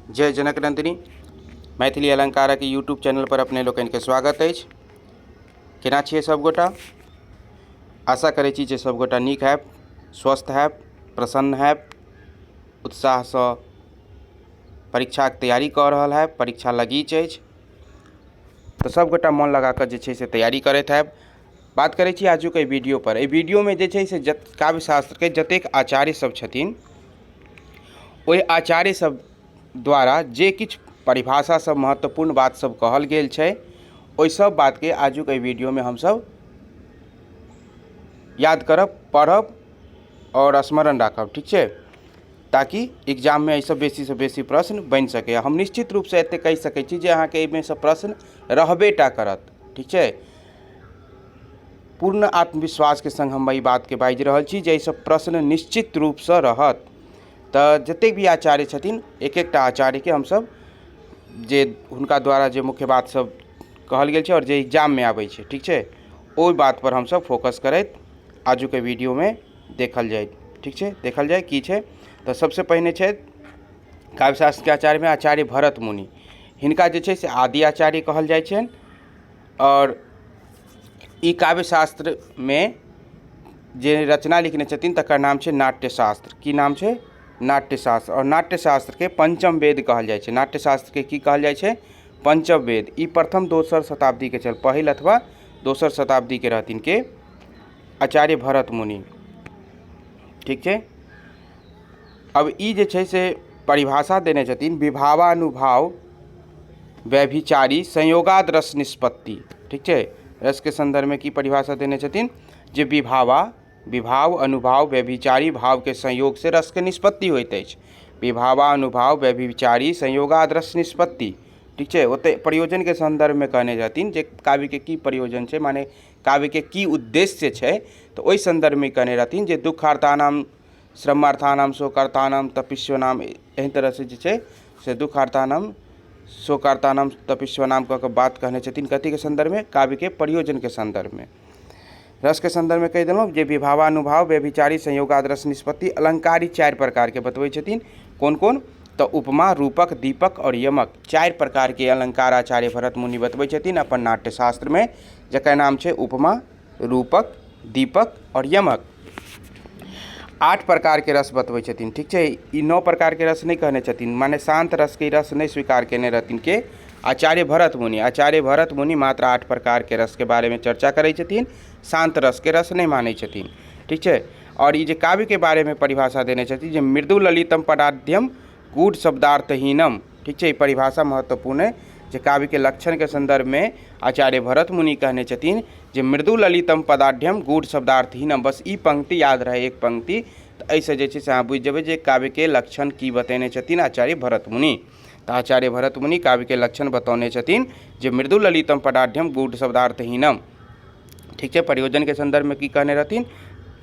जय जनक Nandini. Maithili अलङ्कारक YouTube channel पर अपने लोकनिके स्वागत अछि। केना छियै सभगोटा? आशा करै छी जे सभगोटा नीक हैब, स्वस्थ हैब, प्रसन्न हैब, उत्साहसँ परीक्षाके तैयारी कऽ रहल हैब। परीक्षा लगीच अछि तऽ सभगोटा मोन लगा कऽ जे छै से तैयारी करैत हैब। बात करै छी आजुक एहि वीडियो पर। एहि वीडियोमे जे छै से काव्यशास्त्रके जतेक आचार्य सभ छथिन, ओहि आचार्य सभ द्वारा जे किछु परिभाषा सभ महत्वपूर्ण बात सभ कहल गेल छै, ओहि सभ बातके आजुक एहि वीडियोमे हमसभ याद करब, पढ़ब आओर स्मरण राखब, ठीक छै? ताकि एग्जाममे एहिसँ बेसीसँ बेसी प्रश्न बनि सकैए। हम निश्चित रूपसँ एतेक कहि सकै छी जे अहाँके एहिमे सँ प्रश्न रहबे टा करत, ठीक छै? पूर्ण आत्मविश्वासके सङ्ग हम एहि बातके बाजि रहल छी जे एहिसँ प्रश्न निश्चित रूपसँ रहत। तऽ जतेक भी आचार्य छथिन, एक एकटा आचार्यके हमसभ जे हुनका द्वारा जे मुख्य बात सब कहल गेल छै आओर जे एग्जाममे आबै छै, ठीक छै, ओहि बातपर हमसभ फोकस करैत आजुके वीडियोमे देखल जाय, ठीक छै? देखल जाय की छै। तऽ सबसँ पहिने छथि काव्यशास्त्रके आचार्यमे आचार्य भरत मुनि। हिनका जे छै से आदि आचार्य कहल जाइ छनि आओर ई काव्यशास्त्रमे जे रचना लिखने छथिन तकर नाम छै नाट्यशास्त्र। की नाम छै? नाट्यशास्त्र। आओर नाट्यशास्त्रके पंचम वेद कहल जाइ छै। नाट्यशास्त्रके की कहल जाइ छै? पंचम वेद। ई प्रथम दोसर शताब्दीके छल, पहिल अथवा दोसर शताब्दीके रहथिन के आचार्य भरत मुनि, ठीक छै? अब ई जे छै से परिभाषा देने छथिन विभावानुभाव व्यभिचारी संयोगाद रस निष्पत्ति, ठीक छै? रसके सन्दर्भमे की परिभाषा देने छथिन? जे विभाव अनुभाव व्यभिचारी भावके संयोगसँ रसके निष्पत्ति होइत अछि। विभावा अनुभाव व्यभिचारी संयोगाद रस निष्पत्ति, ठीक छै? ओतहि प्रयोजनके सन्दर्भमे कहने रहथिन जे काव्यके की प्रयोजन छै, माने काव्यके की उद्देश्य छै। तऽ ओहि सन्दर्भमे कहने रहथिन जे दुःखार्तानाम श्रमार्थानाम शोकार्थानाम तपिस्वनाम, एहि तरहसँ जे छै से दुःखार्थानाम शोकार्थानाम तपिस्वनाम कऽ कऽ बात कहने छथिन। कथीके सन्दर्भमे? काव्यके प्रयोजनके सन्दर्भमे। रसके सन्दर्भमे कहि देलहुँ जे विभावानुभाव व्यभिचारी संयोगाद रस निष्पत्ति। अलङ्कारी चारि प्रकारके बतबै छथिन। कोन कोन? तऽ उपमा, रूपक, दीपक आओर यमक। चारि प्रकारके अलङ्कार आचार्य भरत मुनि बतबै छथिन अपन नाट्यशास्त्रमे, जकर नाम छै उपमा, रूपक, दीपक आओर यमक। 8 प्रकारके रस बतबै छथिन, ठीक छै? ई 9 प्रकारके रस नहि कहने छथिन, माने शान्त रसके रस नहि स्वीकार केने रहथिन के आचार्य भरत मुनि। आचार्य भरत मुनि मात्र 8 प्रकारके रसके बारेमे चर्चा करै छथिन, शान्त रसके रस नहि मानै छथिन, ठीक छै? आओर ई जे काव्यके बारेमे परिभाषा देने छथिन जे मृदु ललितम पदाध्यम गूढ़ शब्दार्थहीनम, ठीक छै? ई परिभाषा महत्वपूर्ण है जे काव्यके लक्षणके सन्दर्भमे आचार्य भरत मुनि कहने छथिन जे मृदु ललितम पदाढ्यम गूढ़ शब्दार्थहीनम। बस ई पंक्ति याद रहै, एक पंक्ति, तऽ एहिसँ जे छै से अहाँ बुझि जेबै जे काव्यके लक्षण की बतेने छथिन आचार्य भरत मुनि। तऽ आचार्य भरत मुनि काव्यके लक्षण बतौने छथिन जे मृदु ललितम पदाढ्यम गूढ़ शब्दार्थहीनम, ठीक छै? प्रयोजनके सन्दर्भमे की कहने रहथिन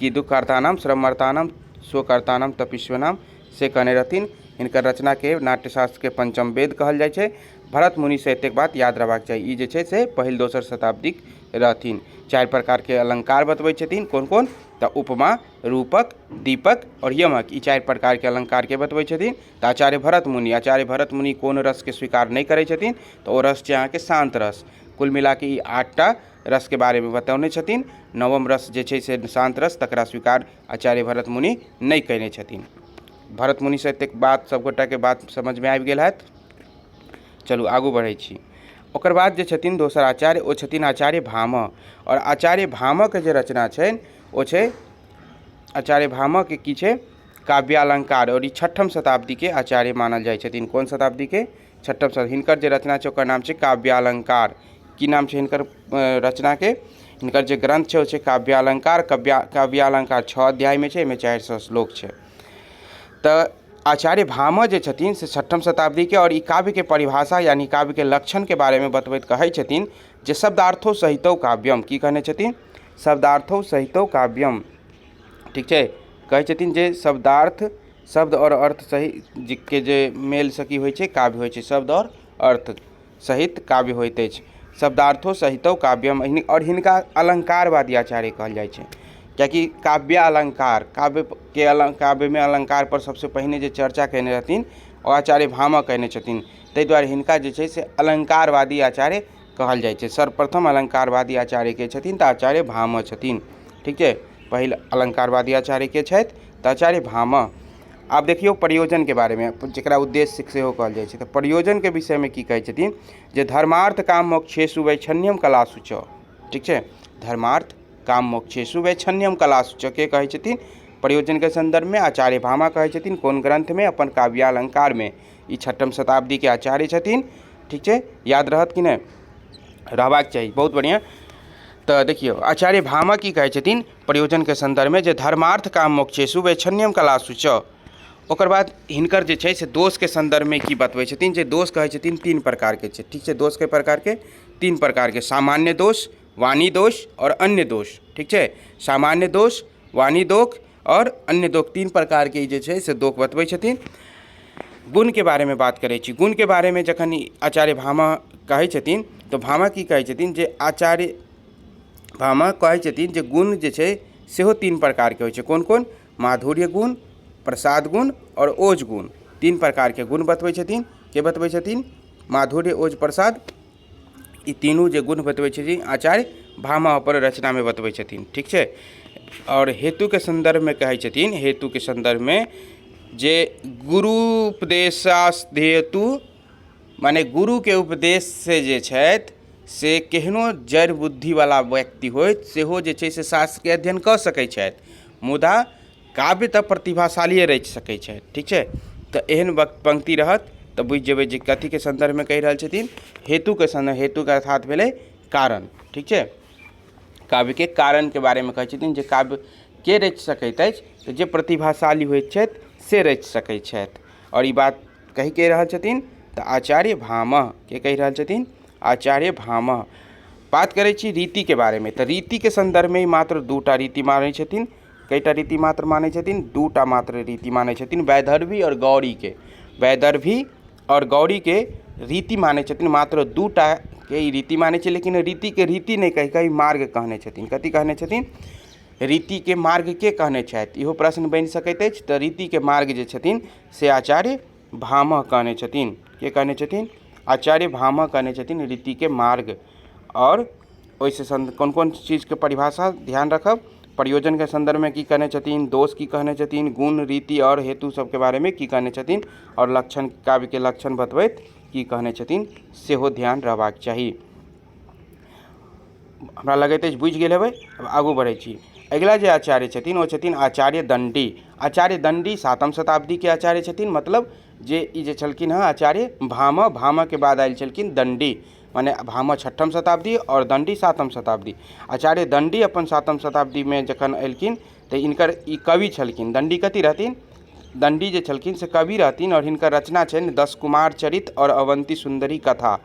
कि दुःखार्थानाम श्रमार्थानाम शोकार्थानाम तपिस्वनाम, से कहने रहथिन। हिनकर रचनाके नाट्यशास्त्रके पंचम वेद कहल जाइ छै। भरत मुनिसँ एतेक बात याद रहबाक चाही। ई जे छै से पहिल दोसर शताब्दीक रहथिन। 4 प्रकारके अलङ्कार बतबै छथिन। कोन कोन? तऽ उपमा, रूपक, दीपक आओर यमक। ई 4 प्रकारके अलङ्कारके बतबै छथिन तऽ आचार्य भरत मुनि। आचार्य भरत मुनि कोन रसके स्वीकार नहि करै छथिन? तऽ ओ रस छै अहाँके शान्त रस। कुल मिलाके ई 8टा रसके बारेमे बतौने छथिन। नवम रस जे छै से शान्त रस, तकरा स्वीकार आचार्य भरत मुनि नहि कयने छथिन। भरत मुनिसँ एतेक बात सभगोटाके बात समझमे आबि गेल हैत। चलू आगू बढ़ै छी। ओकर बाद जे छथिन दोसर आचार्य, ओ छथिन आचार्य भामह। आओर आचार्य भामहके जे रचना छनि ओ छै, आचार्य भामहके की छै? काव्यालंकार। आओर ई 6म शताब्दीके आचार्य मानल जाइ छथिन। कोन शताब्दीके? 6म शताब्दी। हिनकर जे रचना छै ओकर नाम छै काव्यालंकार। की नाम छै हिनकर रचनाके? हिनकर जे ग्रंथ छै ओ छै काव्यालंकार। काव्यालंकार 6 अध्यायमे छै, एहिमे 400 श्लोक छै। तऽ आचार्य भामह जे छथिन से 6म शताब्दीके, आओर ई काव्यके परिभाषा यानी काव्यके लक्षणके बारेमे बतबैत कहै छथिन जे शब्दार्थो सहितो काव्यम। की कहने छथिन? शब्दार्थो सहितो काव्यम, ठीक छै? कहै छथिन जे शब्दार्थ, शब्द आओर अर्थ सही के जे मेलसँ की होइ छै? काव्य होइ छै। शब्द आओर अर्थ सहित काव्य होइत अछि। शब्दार्थो सहितो काव्यम। आओर हिनका अलङ्कारवादी आचार्य कहल जाइ छै। किएकि काव्यालङ्कार, काव्यके काव्यमे अलङ्कार पर सबसँ पहिने जे चर्चा कयने रहथिन ओ आचार्य भामह कयने छथिन। ताहि दुआरे हिनका जे छै से अलङ्कारवादी आचार्य कहल जाइ छै। सर्वप्रथम अलङ्कारवादी आचार्य के छथिन? तऽ आचार्य भामह छथिन। ठीक छै, पहिल अलङ्कारवादी आचार्य के छथि? तऽ आचार्य भामह। आब देखियौ प्रयोजनके बारेमे, जकरा उद्देश्य सेहो कहल जाइ छै। तऽ प्रयोजनके विषयमे की कहै छथिन जे धर्मार्थ काम मोक्षेषु वैक्षण्यम कलासु च। ठीक छै, धर्मार्थ काम मोक्षेषु वैक्षण्यम कलासु च के कहै छथिन प्रयोजनके सन्दर्भमे? आचार्य भामह कहै छथिन। कोन ग्रन्थमे? अपन काव्यालङ्कारमे। ई छठम शताब्दीके आचार्य छथिन। ठीक छै, याद रहत कि नहि? रहबाक चाही। बहुत बढ़िआँ। तऽ देखियौ आचार्य भामह की कहै छथिन प्रयोजनके सन्दर्भमे जे धर्मार्थ काम मोक्षेषु वैक्षण्यम कलासु च। ओकर बाद हिनकर जे छै से दोषके सन्दर्भमे की बतबै छथिन जे दोष कहै छथिन तीन प्रकारके छै। ठीक छै, दोषके प्रकारके तीन प्रकारके, सामान्य दोष, वाणी दोष आओर अन्य दोष। ठीक छै, सामान्य दोष, वाणी दोष आओर अन्य दोष, तीन प्रकारके ई जे छै से दोष बतबै छथिन। गुणके बारेमे बात करै छी। गुणके बारेमे जखन आचार्य भामह कहै छथिन तऽ भामह की कहै छथिन जे आचार्य भामह कहै छथिन जे गुण जे छै सेहो तीन प्रकारके होइ छै। कोन कोन? माधुर्य गुण, प्रसाद गुण आओर ओज गुण। तीन प्रकारके गुण बतबै छथिन। के बतबै छथिन? माधुर्य, ओज, प्रसाद, ई तीनू जे गुण बतबै छथिन आचार्य भामह अपन रचनामे बतबै छथिन। ठीक छै, आओर हेतुके सन्दर्भमे कहै छथिन, हेतुके सन्दर्भमे जे गुरु उपदेशास्धेतु, माने गुरुके उपदेशसँ जे छथि से केहनो जड़ बुद्धिवला व्यक्ति होथि सेहो जे छै से शास्त्रके अध्ययन कऽ सकै छथि, मुदा काव्य तऽ प्रतिभाशालिए रचि सकै छथि। ठीक छै, तऽ एहन पंक्ति रहत तऽ बुझि जेबै जे कथीके सन्दर्भमे कहि रहल छथिन, हेतुके सन्दर्भ। हेतुके अर्थात भेलै कारण। ठीक छै, काव्यके कारणके बारेमे कहै छथिन जे काव्य के रचि सकैत अछि? तऽ जे प्रतिभाशाली होइत छथि से रचि सकैत छथि। आओर ई बात कहि के रहल छथिन? तऽ आचार्य भामह। के कहि रहल छथिन? आचार्य भामह। बात करै छी रीतिके बारेमे, तऽ रीतिके सन्दर्भमे ई मात्र दूटा रीति मानै छथिन। कएटा रीति मात्र मानै छथिन? दूटा मात्र रीति मानै छथिन, वैदर्भी आओर गौरीके। वैदर्भी आओर गौरीके रीति मानै छथिन, मात्र दूटाके ई रीति मानै छै। लेकिन रीतिके रीति नहि कहि कऽ ई मार्ग कहने छथिन। कथी कहने छथिन? रीतिके मार्ग के कहने छथि? इहो प्रश्न बनि सकैत अछि। तऽ रीतिके मार्ग जे छथिन से आचार्य भामह कहने छथिन। के कहने छथिन? आचार्य भामह कहने छथिन रीतिके मार्ग। आओर ओहिसँ कोन कोन चीजके परिभाषा ध्यान रखब, प्रयोजनके सन्दर्भमे की कहने छथिन, दोष की कहने छथिन, गुण, रीति आओर हेतु सबके बारेमे की कहने छथिन, आओर लक्षण, काव्यके लक्षण बतबैत की कहने छथिन, सेहो ध्यान रहबाक चाही। हमरा लगैत अछि बुझि गेल हेबै। आब आगू बढ़ै छी। अगिला जे आचार्य छथिन ओ छथिन आचार्य दण्डी। आचार्य दण्डी सातम शताब्दीके आचार्य छथिन। मतलब जे ई जे छलखिन हँ आचार्य भामह, भामहके बाद आयल छलखिन दण्डी, माने भामह छठम शताब्दी आओर दण्डी सातम शताब्दी। आचार्य दण्डी अपन सातम शताब्दीमे जखन एलखिन तऽ हिनकर ई कवि छलखिन। दण्डी कथी रहथिन? दण्डी जे छलखिन से कवि रहथिन आओर हिनकर रचना छनि दस कुमार चरित आओर अवन्ती सुन्दरी कथा।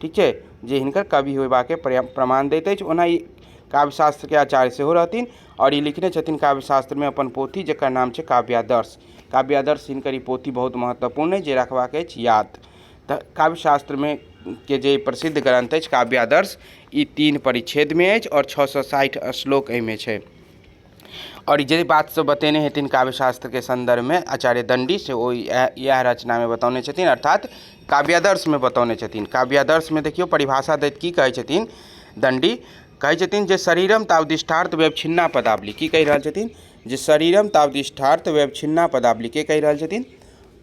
ठीक छै, जे हिनकर कवि होयबाके प्रमाण दैत अछि। ओना ई काव्यशास्त्रके आचार्य सेहो रहथिन आओर ई लिखने छथिन काव्यशास्त्रमे अपन पोथी जकर नाम छै काव्यादर्श। काव्यादर्श हिनकर ई पोथी बहुत महत्वपूर्ण अछि जे रखबाक अछि याद। तऽ काव्यशास्त्रमे के जे प्रसिद्ध ग्रन्थ अछि काव्यादर्श, ई 3 परिच्छेदमे अछि आओर 660 श्लोक एहिमे छै। आओर जे बात सब बतेने हेथिन काव्यशास्त्रके सन्दर्भमे आचार्य दण्डी से ओ इएह रचनामे बतौने छथिन, अर्थात काव्यादर्शमे बतौने छथिन। काव्यादर्शमे देखियौ परिभाषा दैत की कहै छथिन दण्डी, कहै छथिन जे शरीरम तावदिष्टार्थ व्यवच्छिन्ना पदावली। की कहि रहल छथिन? जे शरीरम तावदिष्टार्थ व्यवच्छिन्ना पदावली। के कहि रहल छथिन?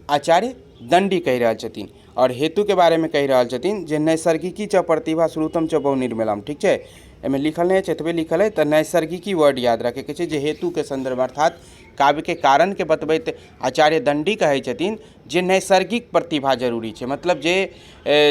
आचार्य दण्डी कहि रहल छथिन। आओर हेतुके बारेमे कहि रहल छथिन जे नैसर्गिकी च प्रतिभा श्रुतम च बहु निर्मलम। ठीक छै, एहिमे लिखल नहि अछि, एतबे लिखल अछि। तऽ नैसर्गिकी वर्ड याद रखैके छै जे हेतुके सन्दर्भ अर्थात काव्यके कारणके बतबैत आचार्य दण्डी कहै छथिन जे नैसर्गिक प्रतिभा जरूरी छै, मतलब जे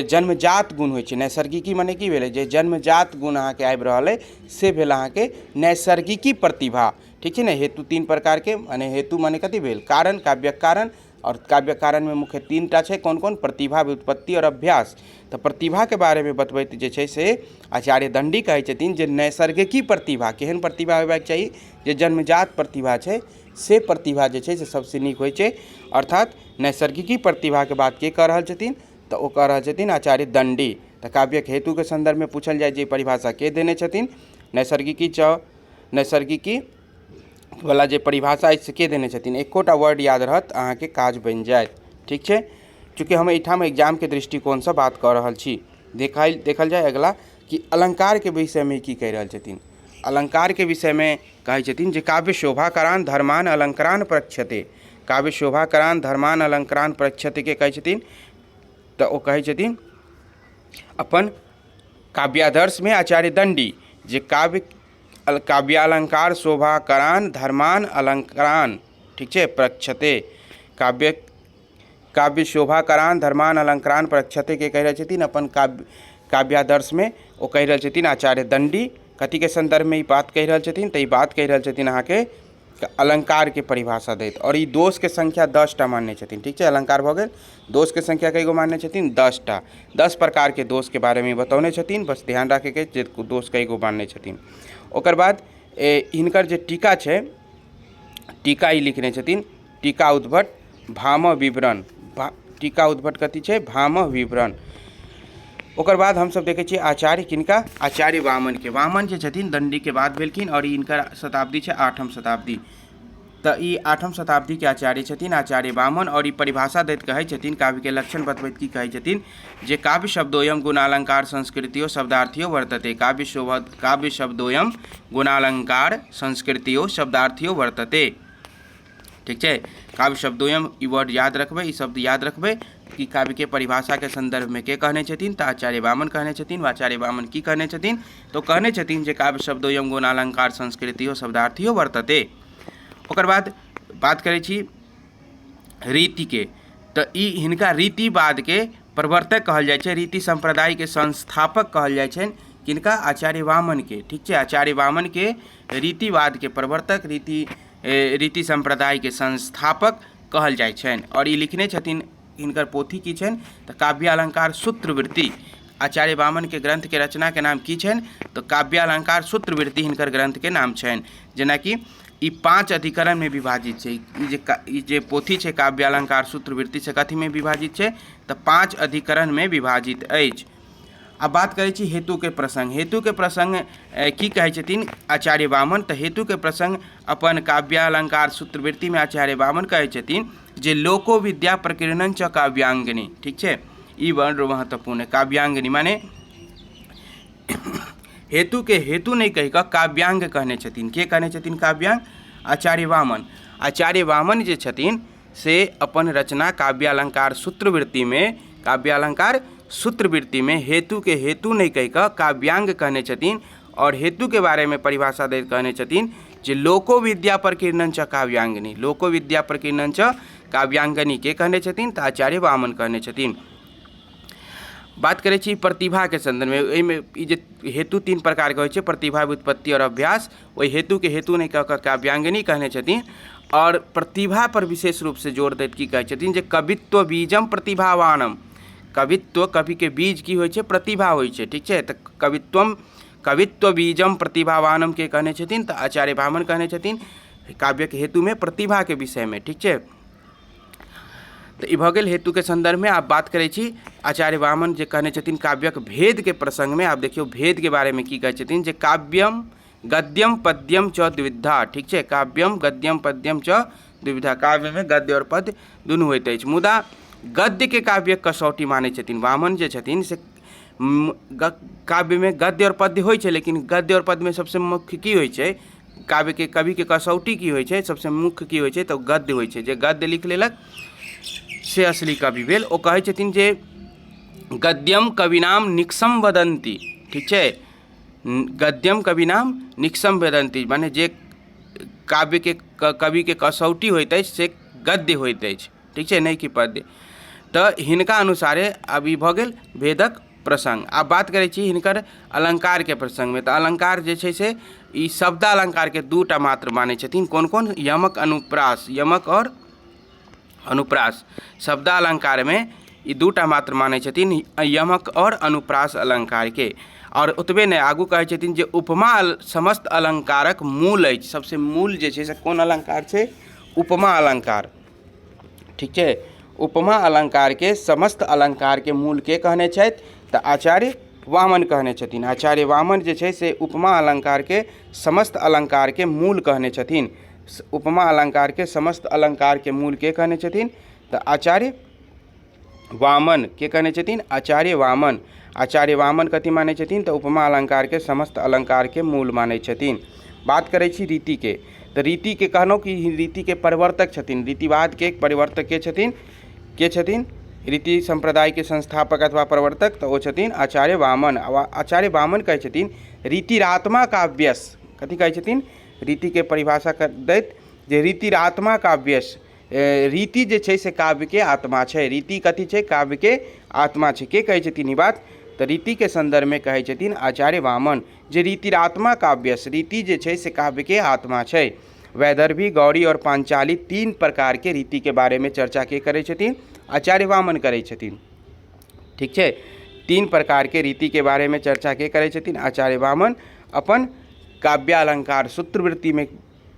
जन्मजात गुण होइ छै। नैसर्गिकी मने की भेलै? जे जन्मजात गुण अहाँके आबि रहल अइ से भेल अहाँके नैसर्गिकी प्रतिभा। ठीक छै ने? हेतु तीन प्रकारके, मने हेतु मने कथी भेल? कारण, काव्यक कारण। आओर काव्य कारणमे मुख्य तीन टा छै, कोन कोन? प्रतिभा, व्युत्पत्ति आओर अभ्यास। तऽ प्रतिभाके बारेमे बतबैत जे छै से आचार्य दण्डी कहै छथिन जे नैसर्गिकी प्रतिभा, केहन प्रतिभा होयबाक चाही? जे जन्मजात प्रतिभा छै से प्रतिभा जे छै से सबसँ नीक होइ छै। अर्थात नैसर्गिकी प्रतिभाके बात के कऽ रहल छथिन? तऽ ओ कऽ रहल छथिन आचार्य दण्डी। तऽ काव्यक हेतुके सन्दर्भमे पूछल जाय जे परिभाषा के देने छथिन? नैसर्गिकी च नैसर्गिकी वला जे परिभाषा अछि से के देने छथिन? एकोटा वर्ड याद रहत अहाँके काज बनि जायत। ठीक छै, चूँकि हम एहिठाम एग्जामके दृष्टिकोणसँ बात कऽ रहल छी। देखल जाय अगला कि अलङ्कारके विषयमे की कहि रहल छथिन। अलङ्कारके विषयमे कहै छथिन जे काव्य शोभाकरान धर्मान अलङ्करान प्रक्षते। काव्य शोभाकरान धर्मान अलङ्करान प्रक्षते के कहै छथिन? तऽ ओ कहै छथिन अपन काव्यादर्शमे आचार्य दण्डी, जे काव्य काव्यालङ्कार शोभाकरान धर्मान अलङ्करान, ठीक छै, प्रक्षते। काव्य काव्य शोभाकरान धर्मान अलङ्करान प्रक्षते के कहि रहल छथिन अपन काव्यादर्शमे? ओ कहि रहल छथिन आचार्य दण्डी। कथीके सन्दर्भमे ई बात कहि रहल छथिन? तऽ ई बात कहि रहल छथिन अहाँके अलङ्कारके परिभाषा दैत, आओर ई दोषके संख्या 10टा मानने छथिन। ठीक छै, अलङ्कार भऽ गेल। दोषके संख्या कए गो मानने छथिन? 10टा। 10 प्रकारके दोषके बारेमे बतौने छथिन। बस ध्यान राखैके जे दोष कए गो मानने छथिन। ओकर बाद हिनकर जे टीका छै, टीका ई लिखने छथिन टीका उद्भट भामह विवरण। टीका उद्भट कथी छै? भामह विवरण। ओकर बाद हमसब देखै छियै आचार्य किनका? आचार्य वामनके। वामन जे छथिन दण्डीके बाद भेलखिन, आओर हिनकर शताब्दी छै 8म शताब्दी। तऽ ई 8म शताब्दीके आचार्य छथिन आचार्य वामन, आओर ई परिभाषा दैत कहै छथिन, काव्यके लक्षण बतबैत की कहै छथिन? जे काव्य शब्दोयम गुणालंकार संस्कृतियो शब्दार्थियो वर्तते। काव्य शोभा काव्य शब्दोयम गुणालंकार संस्कृतियो शब्दार्थियो वर्तते। ठीक छै, काव्य शब्दोयम ई वर्ड याद रखबै, ई शब्द याद रखबै कि काव्यके परिभाषाके सन्दर्भमे के कहने छथिन? तऽ आचार्य वामन कहने छथिन। आचार्य वामन की कहने छथिन? तऽ कहने छथिन जे काव्य शब्दोयम गुणालंकार संस्कृतियो शब्दार्थियो वर्तते। ओकर बाद बात करै छी रीतिके, तऽ ई हिनका रीतिवादके प्रवर्तक कहल जाइ छै, रीति सम्प्रदायके संस्थापक कहल जाइ छनि। किनका? आचार्य वामनके। ठीक छै, आचार्य वामनके रीतिवादके प्रवर्तक, रीति सम्प्रदायके संस्थापक कहल जाइ छनि। आओर ई लिखने छथिन, हिनकर पोथी की छनि? तऽ काव्यालंकार सूत्रवृत्ति। आचार्य वामनके ग्रन्थके रचनाके नाम की छनि? तऽ काव्यालंकार सूत्रवृत्ति हिनकर ग्रन्थके नाम छनि। जेनाकि ई 5 अधिकरणमे विभाजित छै। ई जे पोथी छै काव्यालंकार सूत्रवृत्ति, से कथीमे विभाजित छै? तऽ 5 अधिकरणमे विभाजित अछि। आब बात करै छी हेतुके प्रसङ्ग। हेतुके प्रसङ्ग की कहै छथिन आचार्य वामन? तऽ हेतुके प्रसङ्ग अपन काव्यालंकार सूत्रवृत्तिमे आचार्य वामन कहै छथिन जे लोको विद्या प्रकीर्णन च काव्यांगनी। ठीक छै, ई बड़ महत्वपूर्ण है। काव्यांगनी माने हेतुके हेतु नहि कहि कऽ काव्यांग कहने छथिन। के कहने छथिन काव्यांग? आचार्य वामन। आचार्य वामन जे छथिन से अपन रचना काव्यालंकार सूत्रवृत्तिमे, काव्यालंकार सूत्रवृत्तिमे हेतुके हेतु नहि कहि कऽ काव्यांग कहने छथिन, आओर हेतुके बारेमे परिभाषा दैत कहने छथिन जे लोको विद्या प्रकीर्णन च काव्यांगनी। लोको विद्या प्रकीर्णन च काव्यांगनी के कहने छथिन? तऽ आचार्य वामन कहने छथिन। बात करै छी प्रतिभाके सन्दर्भमे। एहिमे ई जे हेतु 3 प्रकारके होइ छै, प्रतिभा, व्युत्पत्ति आओर अभ्यास, ओहि हेतुके हेतु नहि कऽ कऽ काव्यांगनी कहने छथिन। आओर प्रतिभा पर विशेष रूपसँ जोर दैत की कहै छथिन? जे कवित्व बीजम प्रतिभावानम। कवित्व, कविके बीज की होइ छै? प्रतिभा होइ छै। ठीक छै, तऽ कवित्व बीजम प्रतिभावानम के कहने छथिन? तऽ आचार्य वामन कहने छथिन काव्यके हेतुमे प्रतिभाके विषयमे। ठीक छै, तऽ ई भऽ गेल हेतुके सन्दर्भमे। आब बात करै छी आचार्य वामन जे कहने छथिन काव्यक भेदके प्रसङ्गमे। आब देखियौ भेदके बारेमे की कहै छथिन, जे काव्यम गद्यम पद्यम च द्विविधा। ठीक छै, काव्यम गद्यम पद्यम च द्विविधा। काव्यमे गद्य आओर पद्य दुनू होइत अछि, मुदा गद्यके काव्यक कसौटी मानै छथिन वामन। जे छथिन से काव्यमे गद्य आओर पद्य होइ छै, लेकिन गद्य आओर पद्यमे सबसँ मुख्य की होइ छै? काव्यके कविके कसौटी की होइ छै? सबसँ मुख्य की होइ छै? तऽ गद्य होइ छै। जे गद्य लिख लेलक से असली कवि भेल। ओ कहै छथिन जे गद्यम कविनाम निक्सम वदन्ति। ठीक छै, गद्यम कविनाम निक्सम वदन्ति, माने जे काव्यके कविके कसौटी होइत अछि से गद्य होइत अछि। ठीक छै, नहि कि पद्य। तऽ हिनका अनुसारे आब ई भऽ गेल भेदक प्रसङ्ग। आब बात करै छी हिनकर अलङ्कारके प्रसङ्गमे। तऽ अलङ्कार जे छै से ई शब्दालङ्कारके 2टा मात्र मानै छथिन। कोन कोन? यमक अनुप्रास, यमक आओर अनुप्रास। शब्दालङ्कारमे ई 2टा मात्र मानै छथिन, यमक आओर अनुप्रास अलङ्कारके। आओर ओतबे नहि, आगू कहै छथिन जे उपमा समस्त अलङ्कारक मूल अछि। सबसँ मूल जे छै से कोन अलङ्कार छै? उपमा अलङ्कार। ठीक छै, उपमा अलङ्कारके समस्त अलङ्कारके मूल के कहने छथि? तऽ आचार्य वामन कहने छथिन। आचार्य वामन जे छै से उपमा अलङ्कारके समस्त अलङ्कारके मूल कहने छथिन। उपमा अलङ्कारके समस्त अलङ्कारके मूल के कहने छथिन? तऽ आचार्य वामन। के कहने छथिन? आचार्य वामन। आचार्य वामन कथी मानै छथिन? तऽ उपमा अलङ्कारके समस्त अलङ्कारके मूल मानै छथिन। बात करै छी रीतिके, तऽ रीतिके कहलहुँ कि रीतिके प्रवर्तक छथिन। रीतिवादके परिवर्तक के छथिन? के छथिन रीति सम्प्रदायके संस्थापक अथवा प्रवर्तक? तऽ ओ छथिन आचार्य वामन। आचार्य वामन कहै छथिन रीतिरात्मा काव्यस। कथी कहै छथिन? रीतिके परिभाषा दैत जे रीतिरात्मा काव्यस, रीति जे छै से काव्यके आत्मा छै। रीति कथी छै? काव्यके आत्मा छै। के कहै छथिन ई बात? तऽ रीतिके सन्दर्भमे कहै छथिन आचार्य वामन जे रीतिरात्मा काव्यस, रीति जे छै से काव्यके आत्मा छै। वैदर्भी, गौरी आओर पांचाली तीन प्रकारके रीतिके बारेमे चर्चा के करै छथिन? आचार्य वामन करै छथिन। ठीक छै? तीन प्रकारके रीतिके बारेमे चर्चा के करै छथिन? आचार्य वामन अपन काव्यालंकार सूत्रवृत्तिमे,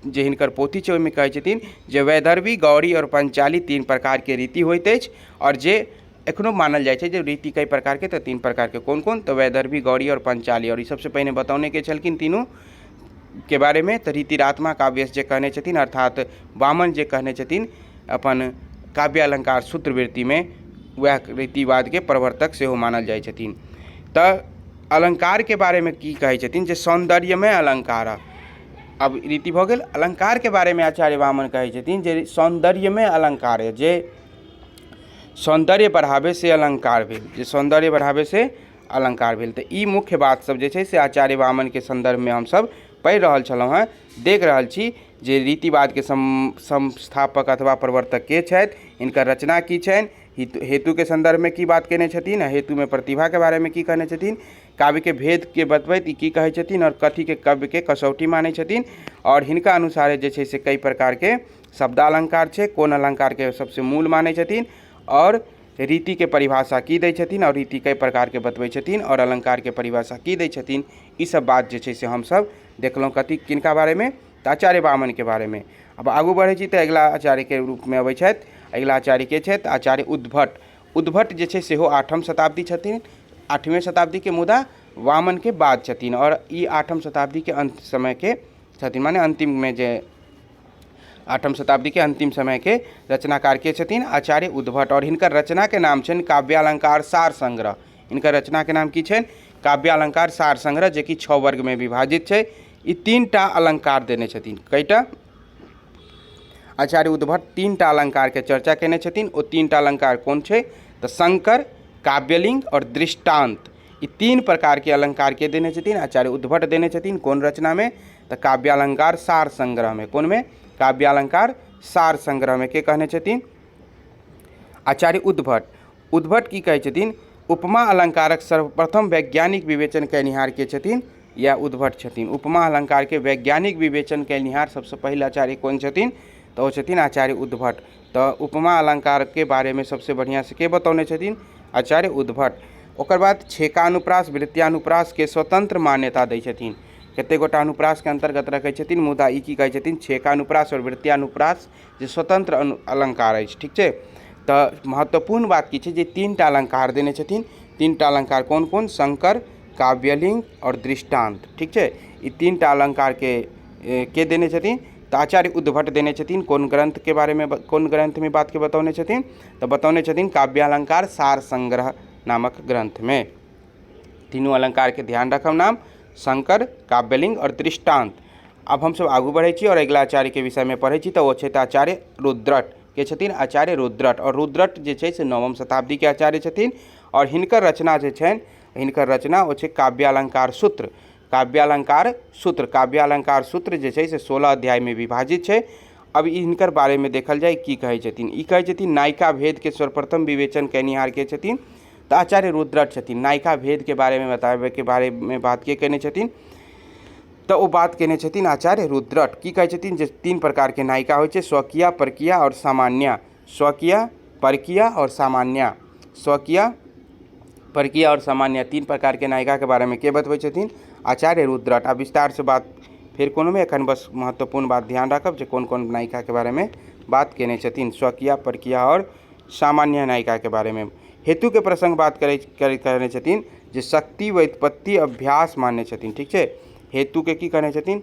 जे हिनकर पोथी छै, ओहिमे कहै छथिन जे वैदर्भी, गौरी आओर पंचाली तीन प्रकारके रीति होइत अछि। आओर जे एखनो मानल जाइ छै जे रीति कई प्रकारके, तऽ तीन प्रकारके। कोन कोन? तऽ वैदर्भी, गौरी आओर पंचाली। आओर ई सबसँ पहिने बतौने के छलखिन तीनू के बारेमे? तऽ रीतिरात्मा काव्यस जे कहने छथिन, अर्थात वामन जे कहने छथिन अपन काव्यालंकार सूत्रवृत्तिमे, वएह रीतिवादके प्रवर्तक सेहो मानल जाइ छथिन। तऽ अलङ्कारके बारेमे की कहै छथिन? जे सौन्दर्यमय अलङ्कार। अब रीति भऽ गेल, अलङ्कारके बारेमे आचार्य वामन कहै छथिन जे सौन्दर्यमय अलङ्कार, जे सौन्दर्य बढ़ाबै से अलङ्कार भेल, जे सौन्दर्य बढ़ाबै से अलङ्कार भेल। तऽ ई मुख्य बात सब जे छै से आचार्य वामनके सन्दर्भमे हमसब पढ़ि रहल छलहुँ हेँ। देख रहल छी जे रीतिवादके संस्थापक अथवा प्रवर्तक के छथि, हिनकर रचना की छनि, हेतुके सन्दर्भमे की बात कयने छथिन, आ हेतुमे प्रतिभाके बारेमे की कहने छथिन, काव्यके भेदके बतबैत ई की कहै छथिन, आओर कथीके काव्यके कसौटी मानै छथिन, आओर हिनका अनुसारे जे छै से कई प्रकारके शब्दालङ्कार छै, कोन अलङ्कारके सबसँ मूल मानै छथिन, आओर रीतिके परिभाषा की दै छथिन, आओर रीति कई प्रकारके बतबै छथिन, आओर अलङ्कारके परिभाषा की दै छथिन। ई सब बात जे छै से हमसब देखलहुँ। कथी, किनका बारेमे? तऽ आचार्य वामनके बारेमे। आब आगू बढ़ै छी तऽ अगिला आचार्यके रूपमे अबै छथि। अगिला आचार्य के छथि? आचार्य उद्भट। उद्भट जे छै सेहो आठम शताब्दी छथिन, आठवीं शताब्दीके, मुदा वामनके बाद छथिन। आओर ई आठम शताब्दीके अन्त समयके छथिन, माने अन्तिममे जे आठम शताब्दीके अन्तिम समयके रचनाकार के छथिन? आचार्य उद्भट। आओर हिनकर रचनाके नाम छनि काव्यालंकार सार संग्रह। हिनकर रचनाके नाम की छनि? काव्यालंकार सार संग्रह, जेकि 6 वर्गमे विभाजित छै। ई 3टा अलंकार देने छथिन। कईटा? आचार्य उद्भट 3टा अलंकारके चर्चा केने छथिन। ओ 3टा अलंकार कोन छै? तऽ शंकर, काव्यलिंग आओर दृष्टांत। ई 3 प्रकारके अलंकार के देने छथिन? आचार्य उद्भट देने छथिन। कोन रचनामे? तऽ काव्यालंकार सार संग्रहमे। कोनमे? काव्यालंकार सार संग्रहमे। के कहने छथिन? आचार्य उद्भट। उद्भट की कहै छथिन? उपमा अलंकारक सर्वप्रथम वैज्ञानिक विवेचन कयनिहार के छथिन? या उद्भट छथिन। उपमा अलंकारके वैज्ञानिक विवेचन कयनिहार सबसँ पहिल आचार्य कोन छथिन? तऽ ओ छथिन आचार्य उद्भट। तऽ उपमा अलंकारके बारेमे सबसँ बढ़िआँसँ के बतौने छथिन? आचार्य उद्भट। ओकर बाद छेकानुप्रास, वृत्यानुप्रासके स्वतंत्र मान्यता दै छथिन। कतेक गोटा अनुप्रासके अन्तर्गत रखै छथिन, मुदा ई की कहै छथिन? छेकानुप्रास आओर वृत्यानुप्रास जे स्वतंत्र अलंकार अछि। ठीक छै? तऽ महत्वपूर्ण बात की छै जे 3टा अलंकार देने छथिन। 3टा अलंकार कोन कोन? शंकर, काव्यलिंग आओर दृष्टांत। ठीक छै? ई 3टा अलंकारके के देने छथिन? तऽ आचार्य उद्भट देने छथिन। कोन ग्रंथके बारेमे, कोन ग्रंथमे बातके बतौने छथिन? तऽ बतौने छथिन काव्यालंकार सार संग्रह नामक ग्रंथमे। तीनू अलंकारके ध्यान रखब नाम: शंकर, काव्यलिंग आओर दृष्टांत। आब हमसब आगू बढ़ै छी आओर अगिला आचार्यके विषयमे पढ़ै छी। तऽ ओ छथि आचार्य रुद्रट। के छथिन? आचार्य रुद्रट। आओर रुद्रट जे छै से 9म शताब्दीके आचार्य छथिन। आओर हिनकर रचना जे छनि, हिनकर रचना ओ छै काव्यालंकार सूत्र। काव्यालंकार सूत्र, काव्यालंकार सूत्र जे छै से 16 अध्यायमे विभाजित छै। अब ई हिनकर बारेमे देखल जाय, की कहै छथिन। ई कहै छथिन नायिका भेदके सर्वप्रथम विवेचन कयनिहार के छथिन? तऽ आचार्य रुद्रट छथिन। नायिका भेदके बारेमे बताबैके बारेमे बात के कयने छथिन? तऽ ओ बात कयने छथिन आचार्य रुद्रट। की कहै छथिन? जे 3 प्रकारके नायिका होइ छै: स्वकीया, परकीया आओर सामान्या। स्वकीया, परकीया आओर सामान्या। स्वकीया, परकीया आओर सामान्य 3 प्रकारके नायिकाके बारेमे के बतबै छथिन? आचार्य रुद्रट। आ विस्तारसँ बात फेर कोनोमे, एखन बस महत्वपूर्ण बात ध्यान राखब जे कोन कोन नायिकाके बारेमे बात कयने छथिन: स्वकीया, परकीया आओर सामान्य नायिकाके बारेमे। हेतुके प्रसंग बात करने छथिन जे शक्ति, व्युत्पत्ति, अभ्यास मानने छथिन। ठीक छै? हेतुके की कहने छथिन?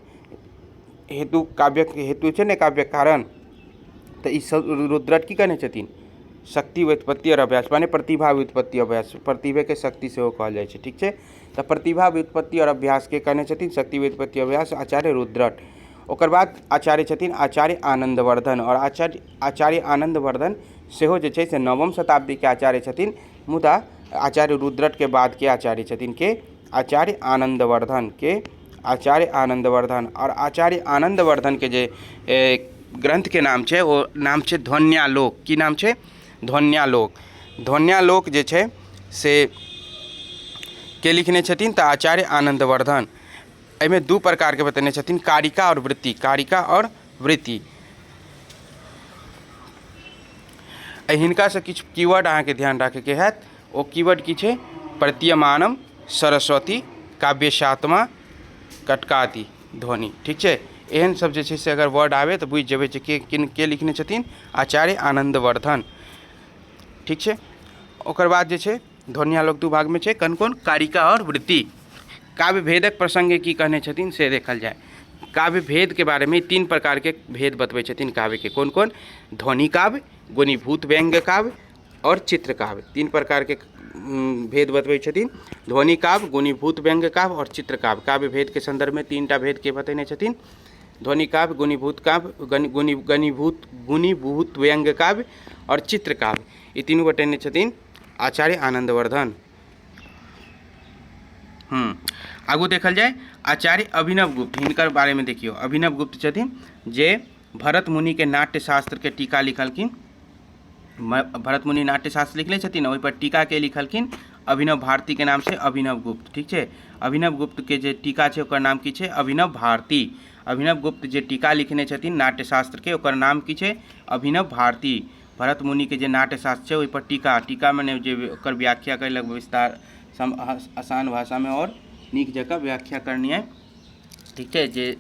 हेतु काव्यक हेतु छै ने, काव्यक कारण। तऽ ई सब रुद्रट की कहने छथिन? शक्ति व्युत्पत्ति आओर अभ्यास, माने प्रतिभा व्युत्पत्ति अभ्यास। प्रतिभेके शक्ति सेहो कहल जाइ छै। ठीक छै, तऽ प्रतिभा व्युत्पत्ति आओर अभ्यासके कहने छथिन शक्ति व्युत्पत्ति अभ्यास आचार्य रुद्रट। ओकर बाद आचार्य छथिन आचार्य आनन्दवर्धन। आओर आचार्य आचार्य आनन्दवर्धन सेहो जे छै से नवम शताब्दीके आचार्य छथिन, मुदा आचार्य रुद्रटके बादके आचार्य छथिन। के? आचार्य आनन्दवर्धन। के? आचार्य आनन्दवर्धन। आओर आचार्य आनन्दवर्धनके जे ग्रन्थके नाम छै ओ नाम छै ध्वन्यालोक। की नाम छै? ध्वन्यालोक। ध्वन्यालोक जे छै से के लिखने छथिन? तऽ आचार्य आनन्दवर्धन। एहिमे दू प्रकारके बतेने छथिन, कारिका आओर वृत्ति। कारिका आओर वृत्ति। हिनकासँ किछु कीवर्ड अहाँके ध्यान राखैके हैत। ओ कीवर्ड की छै? प्रतीयमानम, सरस्वती, काव्यशात्मा, कटकादि ध्वनि। ठीक छै, एहन सब जे छै से अगर वर्ड आबै तऽ बुझि जेबै जे के किन के लिखने छथिन? आचार्य आनन्दवर्धन। ठीक छै, ओकर बाद जे छै ध्वन्यालोक दू भागमे छै, कोन कोन? कारिका आओर वृत्ति। काव्य भेदक प्रसङ्गे की कहने छथिन से देखल जाय। काव्य भेदके बारेमे तीन प्रकारके भेद बतबै छथिन काव्यके। कोन कोन? ध्वनि काव्य, गुणीभूत व्यंग्य काव्य आओर चित्र काव्य। तीन प्रकारके भेद बतबै छथिन, ध्वनि काव्य, गुणीभूत व्यंग्य काव्य आओर चित्र काव्य। काव्य भेदके सन्दर्भमे तीन टा भेदके बतेने छथिन, ध्वनि काव्य, गुणीभूत काव्य, गण गुणी गणीभूत गुणीभूत व्यंग्य काव्य आओर चित्र काव्य। ई तीनू बतेने छथिन आचार्य आनन्दवर्धन। आगू देखल जाय आचार्य अभिनव गुप्त। हिनकर बारेमे देखियौ, अभिनव गुप्त छथिन जे भरत मुनिके नाट्यशास्त्रके टीका लिखलखिन। भरत मुनि नाट्यशास्त्र लिखने छथिन, ओहिपर टीकाके लिखलखिन अभिनव भारतीके नाम छै अभिनव गुप्त। ठीक छै, अभिनव गुप्तके जे टीका छै ओकर नाम की छै? अभिनव भारती। अभिनव गुप्त जे टीका लिखने छथिन नाट्यशास्त्रके ओकर नाम की छै? अभिनव भारती। भरत मुनिके जे नाट्यशास्त्र छै ओहिपर टीका, टीका मने जे ओकर व्याख्या कयलक विस्तार आसान भाषामे आओर नीक जकाँ व्याख्या करनिए, ठीक छै, जे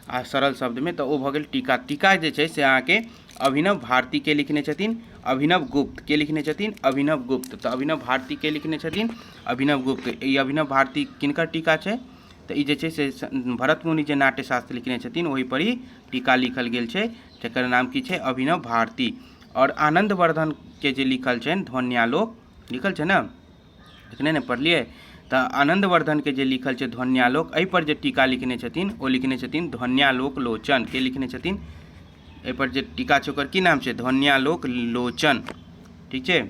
आ सरल शब्दमे, तऽ ओ भऽ गेल टीका। टीका जे छै से अहाँके अभिनव भारतीके लिखने छथिन अभिनव गुप्त। के लिखने छथिन? अभिनव गुप्त। तऽ अभिनव भारतीके लिखने छथिन अभिनव गुप्त। ई अभिनव भारती किनकर टीका छै? तऽ ई जे छै से भरत मुनि जे नाट्यशास्त्र लिखने छथिन ओहिपर ही टीका लिखल गेल छै, जकर नाम की छै? अभिनव भारती। आओर आनन्दवर्धनके जे लिखल छनि ध्वन्यालोक, लिखल छै ने, एखने ने पढ़लियै, तऽ आनन्दवर्धनके जे लिखल छै ध्वन्यालोक, एहिपर जे टीका लिखने छथिन ओ लिखने छथिन ध्वन्यालोक लोचन। के लिखने छथिन? एहिपर जे टीका छै ओकर की नाम छै? ध्वन्यालोक लोचन। ठीक छै,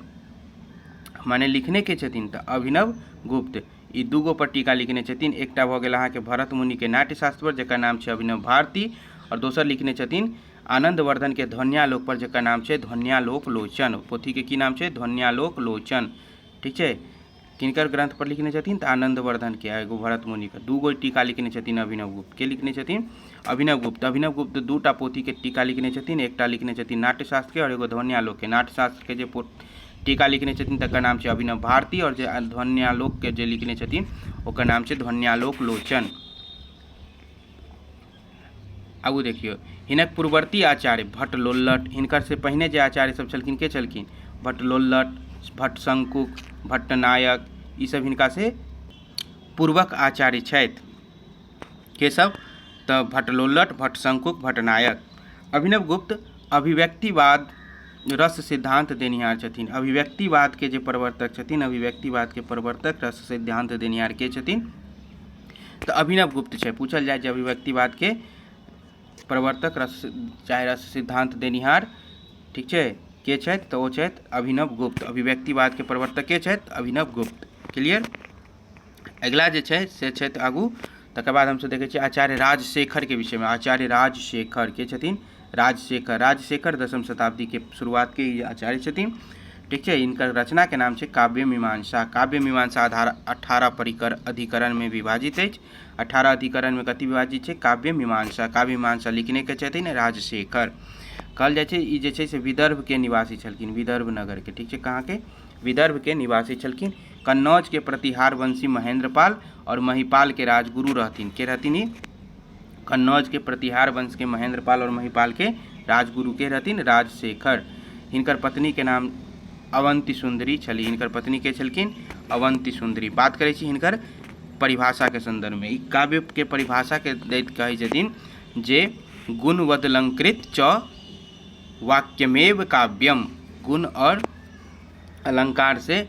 माने लिखने के छथिन तऽ अभिनव गुप्त। ई दूगो पर टीका लिखने छथिन। एकटा भऽ गेल अहाँके भरत मुनिके नाट्यशास्त्र पर, जकर नाम छै अभिनव भारती, आओर दोसर लिखने छथिन आनन्दवर्धनके ध्वन्यालोक पर, जकर नाम छै ध्वन्यालोक लोचन। पोथीके की नाम छै? ध्वन्यालोक लोचन। ठीक छै, किनकर ग्रंथ पर लिखने छथिन? तऽ आनन्दवर्धनके आ एगो भरत मुनिके। दूगो टीका लिखने छथिन अभिनव गुप्त। के लिखने छथिन? अभिनव गुप्त। अभिनव गुप्त दूटा पोथीके टीका लिखने छथिन। एकटा लिखने छथिन नाट्यशास्त्रके आओर एगो ध्वन्यालोकके। नाट्यशास्त्रके जे टीका लिखने छथिन तकर नाम छै अभिनव भारती, आओर जे ध्वन्यालोकके जे लिखने छथिन ओकर नाम छै ध्वन्यालोक लोचन। आगू देखियौ, हिनक पूर्ववर्ती आचार्य भट्ट लोल्लट, हिनकर से पहिने जे आचार्य सब छलखिन के छलखिन? भट्ट लोल्लट, भट्ट शंकुक, भट्ट नायक, ई सब हिनका से पूर्वक आचार्य छथि। के सब? तऽ भट्ट लोल्लट, भट्ट शंकुक, भट्ट नायक। अभिनव गुप्त अभिव्यक्तिवाद रस सिद्धांत देनिहार छथिन। अभिव्यक्तिवाद के जे प्रवर्तक छथिन, अभिव्यक्तिवाद के प्रवर्तक रस सिद्धांत देनिहार के छथिन? तऽ अभिनव गुप्त छै। पूछल जाय जे अभिव्यक्तिवाद के प्रवर्तक रस चाहे रस सिद्धांत देनिहार, ठीक छै, के छथि? तऽ ओ छथि अभिनव गुप्त। अभिव्यक्तिवाद के प्रवर्तक के छथि? अभिनव गुप्त। क्लियर? अगिला जे छै से छथि आगू, तकर बाद हमसभ देखै छियै आचार्य राजशेखरके विषयमे। आचार्य राजशेखर के छथिन? राजशेखर, राजशेखर दसम शताब्दीके शुरुआतके ई आचार्य छथिन। ठीक छै, हिनकर रचनाके नाम छै काव्य मीमांसा। काव्य मीमांसा आधार 18 परिकर अधिकरणमे विभाजित अछि। 18 अधिकरणमे कथी विभाजित छै? काव्य मीमांसा। काव्य मीमांसा लिखने के छथिन राजशेखर। कहल जाइ छै ई जे छै से विदर्भके निवासी छलखिन, विदर्भ नगरके। ठीक छै, कहाँके? विदर्भके निवासी छलखिन। कन्नौजके प्रतिहार वंशी महेंद्रपाल और महिपाल के राजगुरु रहथिन। के रहथिन ई? कन्नौज के प्रतिहार वंश के महेंद्रपाल और महिपाल के राजगुरु के रहथिन? राजशेखर। हिनकर पत्नी के नाम अवंती सुंदरी छली। हिनकर पत्नी के छलखिन? अवंती सुंदरी। बात करै छी हिनकर परिभाषा के संदर्भ में। ई काव्य के परिभाषा के दैत कहै छथिन जे गुणवदलंकृत च वाक्यमेव काव्यम। गुण और अलंकार से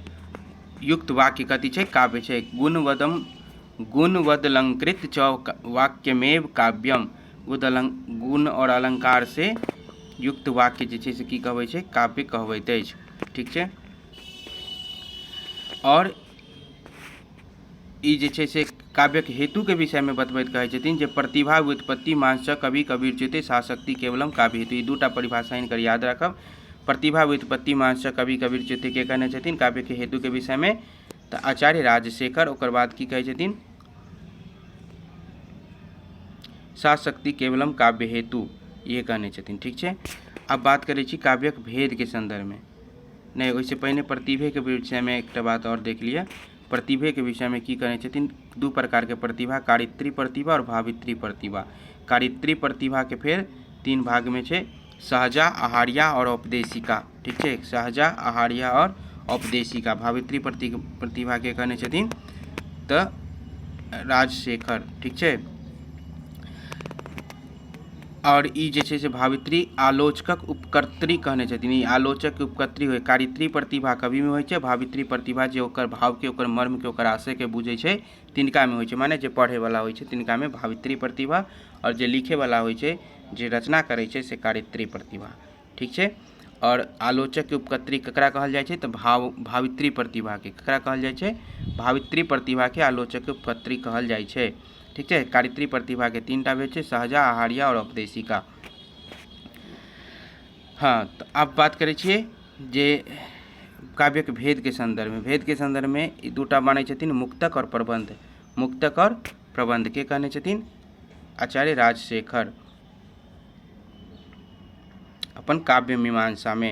युक्त वाक्य कथी छै? काव्य छै। गुणवदम गुणवदलंकृत च वाक्यमेव काव्यम। गुण और अलंकार से युक्त वाक्य जे छै से की कहबै छै? काव्य कहबैत अछि। ठीक छै। और ई जे छै से काव्यक हेतुके विषयमे बतबैत कहै छथिन जे प्रतिभा व्युत्पत्ति मानस कवि कबीर च्युते साशक्ति केवलम काव्य हेतु। ई दूटा परिभाषा हिनकर याद राखब। प्रतिभा व्युत्पत्ति मानस कवि कबीर च्युते के कहने छथिन काव्यके हेतुके विषयमे? तऽ आचार्य राजशेखर। ओकर बाद की कहै छथिन? साशक्ति केवलम काव्य हेतु, इहे कहने छथिन। ठीक छै। आब बात करै छी काव्यक भेदके सन्दर्भमे। नहि, ओहिसँ पहिने प्रतिभेके विषयमे एकटा बात आओर देख लिअ। प्रतिभेके विषयमे की कहने छथिन? दू प्रकारके प्रतिभा, कारित्री प्रतिभा आओर भावित्री प्रतिभा। कारित्री प्रतिभाके फेर तीन भागमे छै, सहजा, आहार्या आओर औपदेशिका। ठीक छै। सहजा, आहार्या आओर औपदेशिका। भावित्री प्रतिभाके कहने छथिन तऽ राजशेखर। ठीक छै। आओर ई जे छै से भावित्री आलोचकक उपकर्त्री कहने छथिन। ई आलोचक उपकर्त्री होइ। कारित्री प्रतिभा कविमे होइ छै, भावित्री प्रतिभा जे ओकर भावके, ओकर मर्मके, ओकर आशयके बुझै छै तिनकामे होइ छै। माने जे पढ़ैवला होइ छै तिनकामे भावित्री प्रतिभा, आओर जे लिखैवला होइ छै, जे रचना करै छै, से कारित्री प्रतिभा। ठीक छै। आओर आलोचकके उपकर्त्री ककरा कहल जाइ छै? तऽ भावित्री प्रतिभाके। ककरा कहल जाइ छै? भावित्री प्रतिभाके आलोचकके उपकर्त्री कहल जाइ छै। ठीक छै। कारित्री प्रतिभाके तीन टा भेद छै, सहजा, आहार्या आओर औपदेशिका। हँ, तऽ आब बात करै छियै जे काव्यक भेदके सन्दर्भमे। भेदके सन्दर्भमे ई दूटा मानै छथिन, मुक्तक आओर प्रबन्ध। मुक्तक आओर प्रबन्ध के कहने छथिन? आचार्य राजशेखर अपन काव्य मीमांसामे।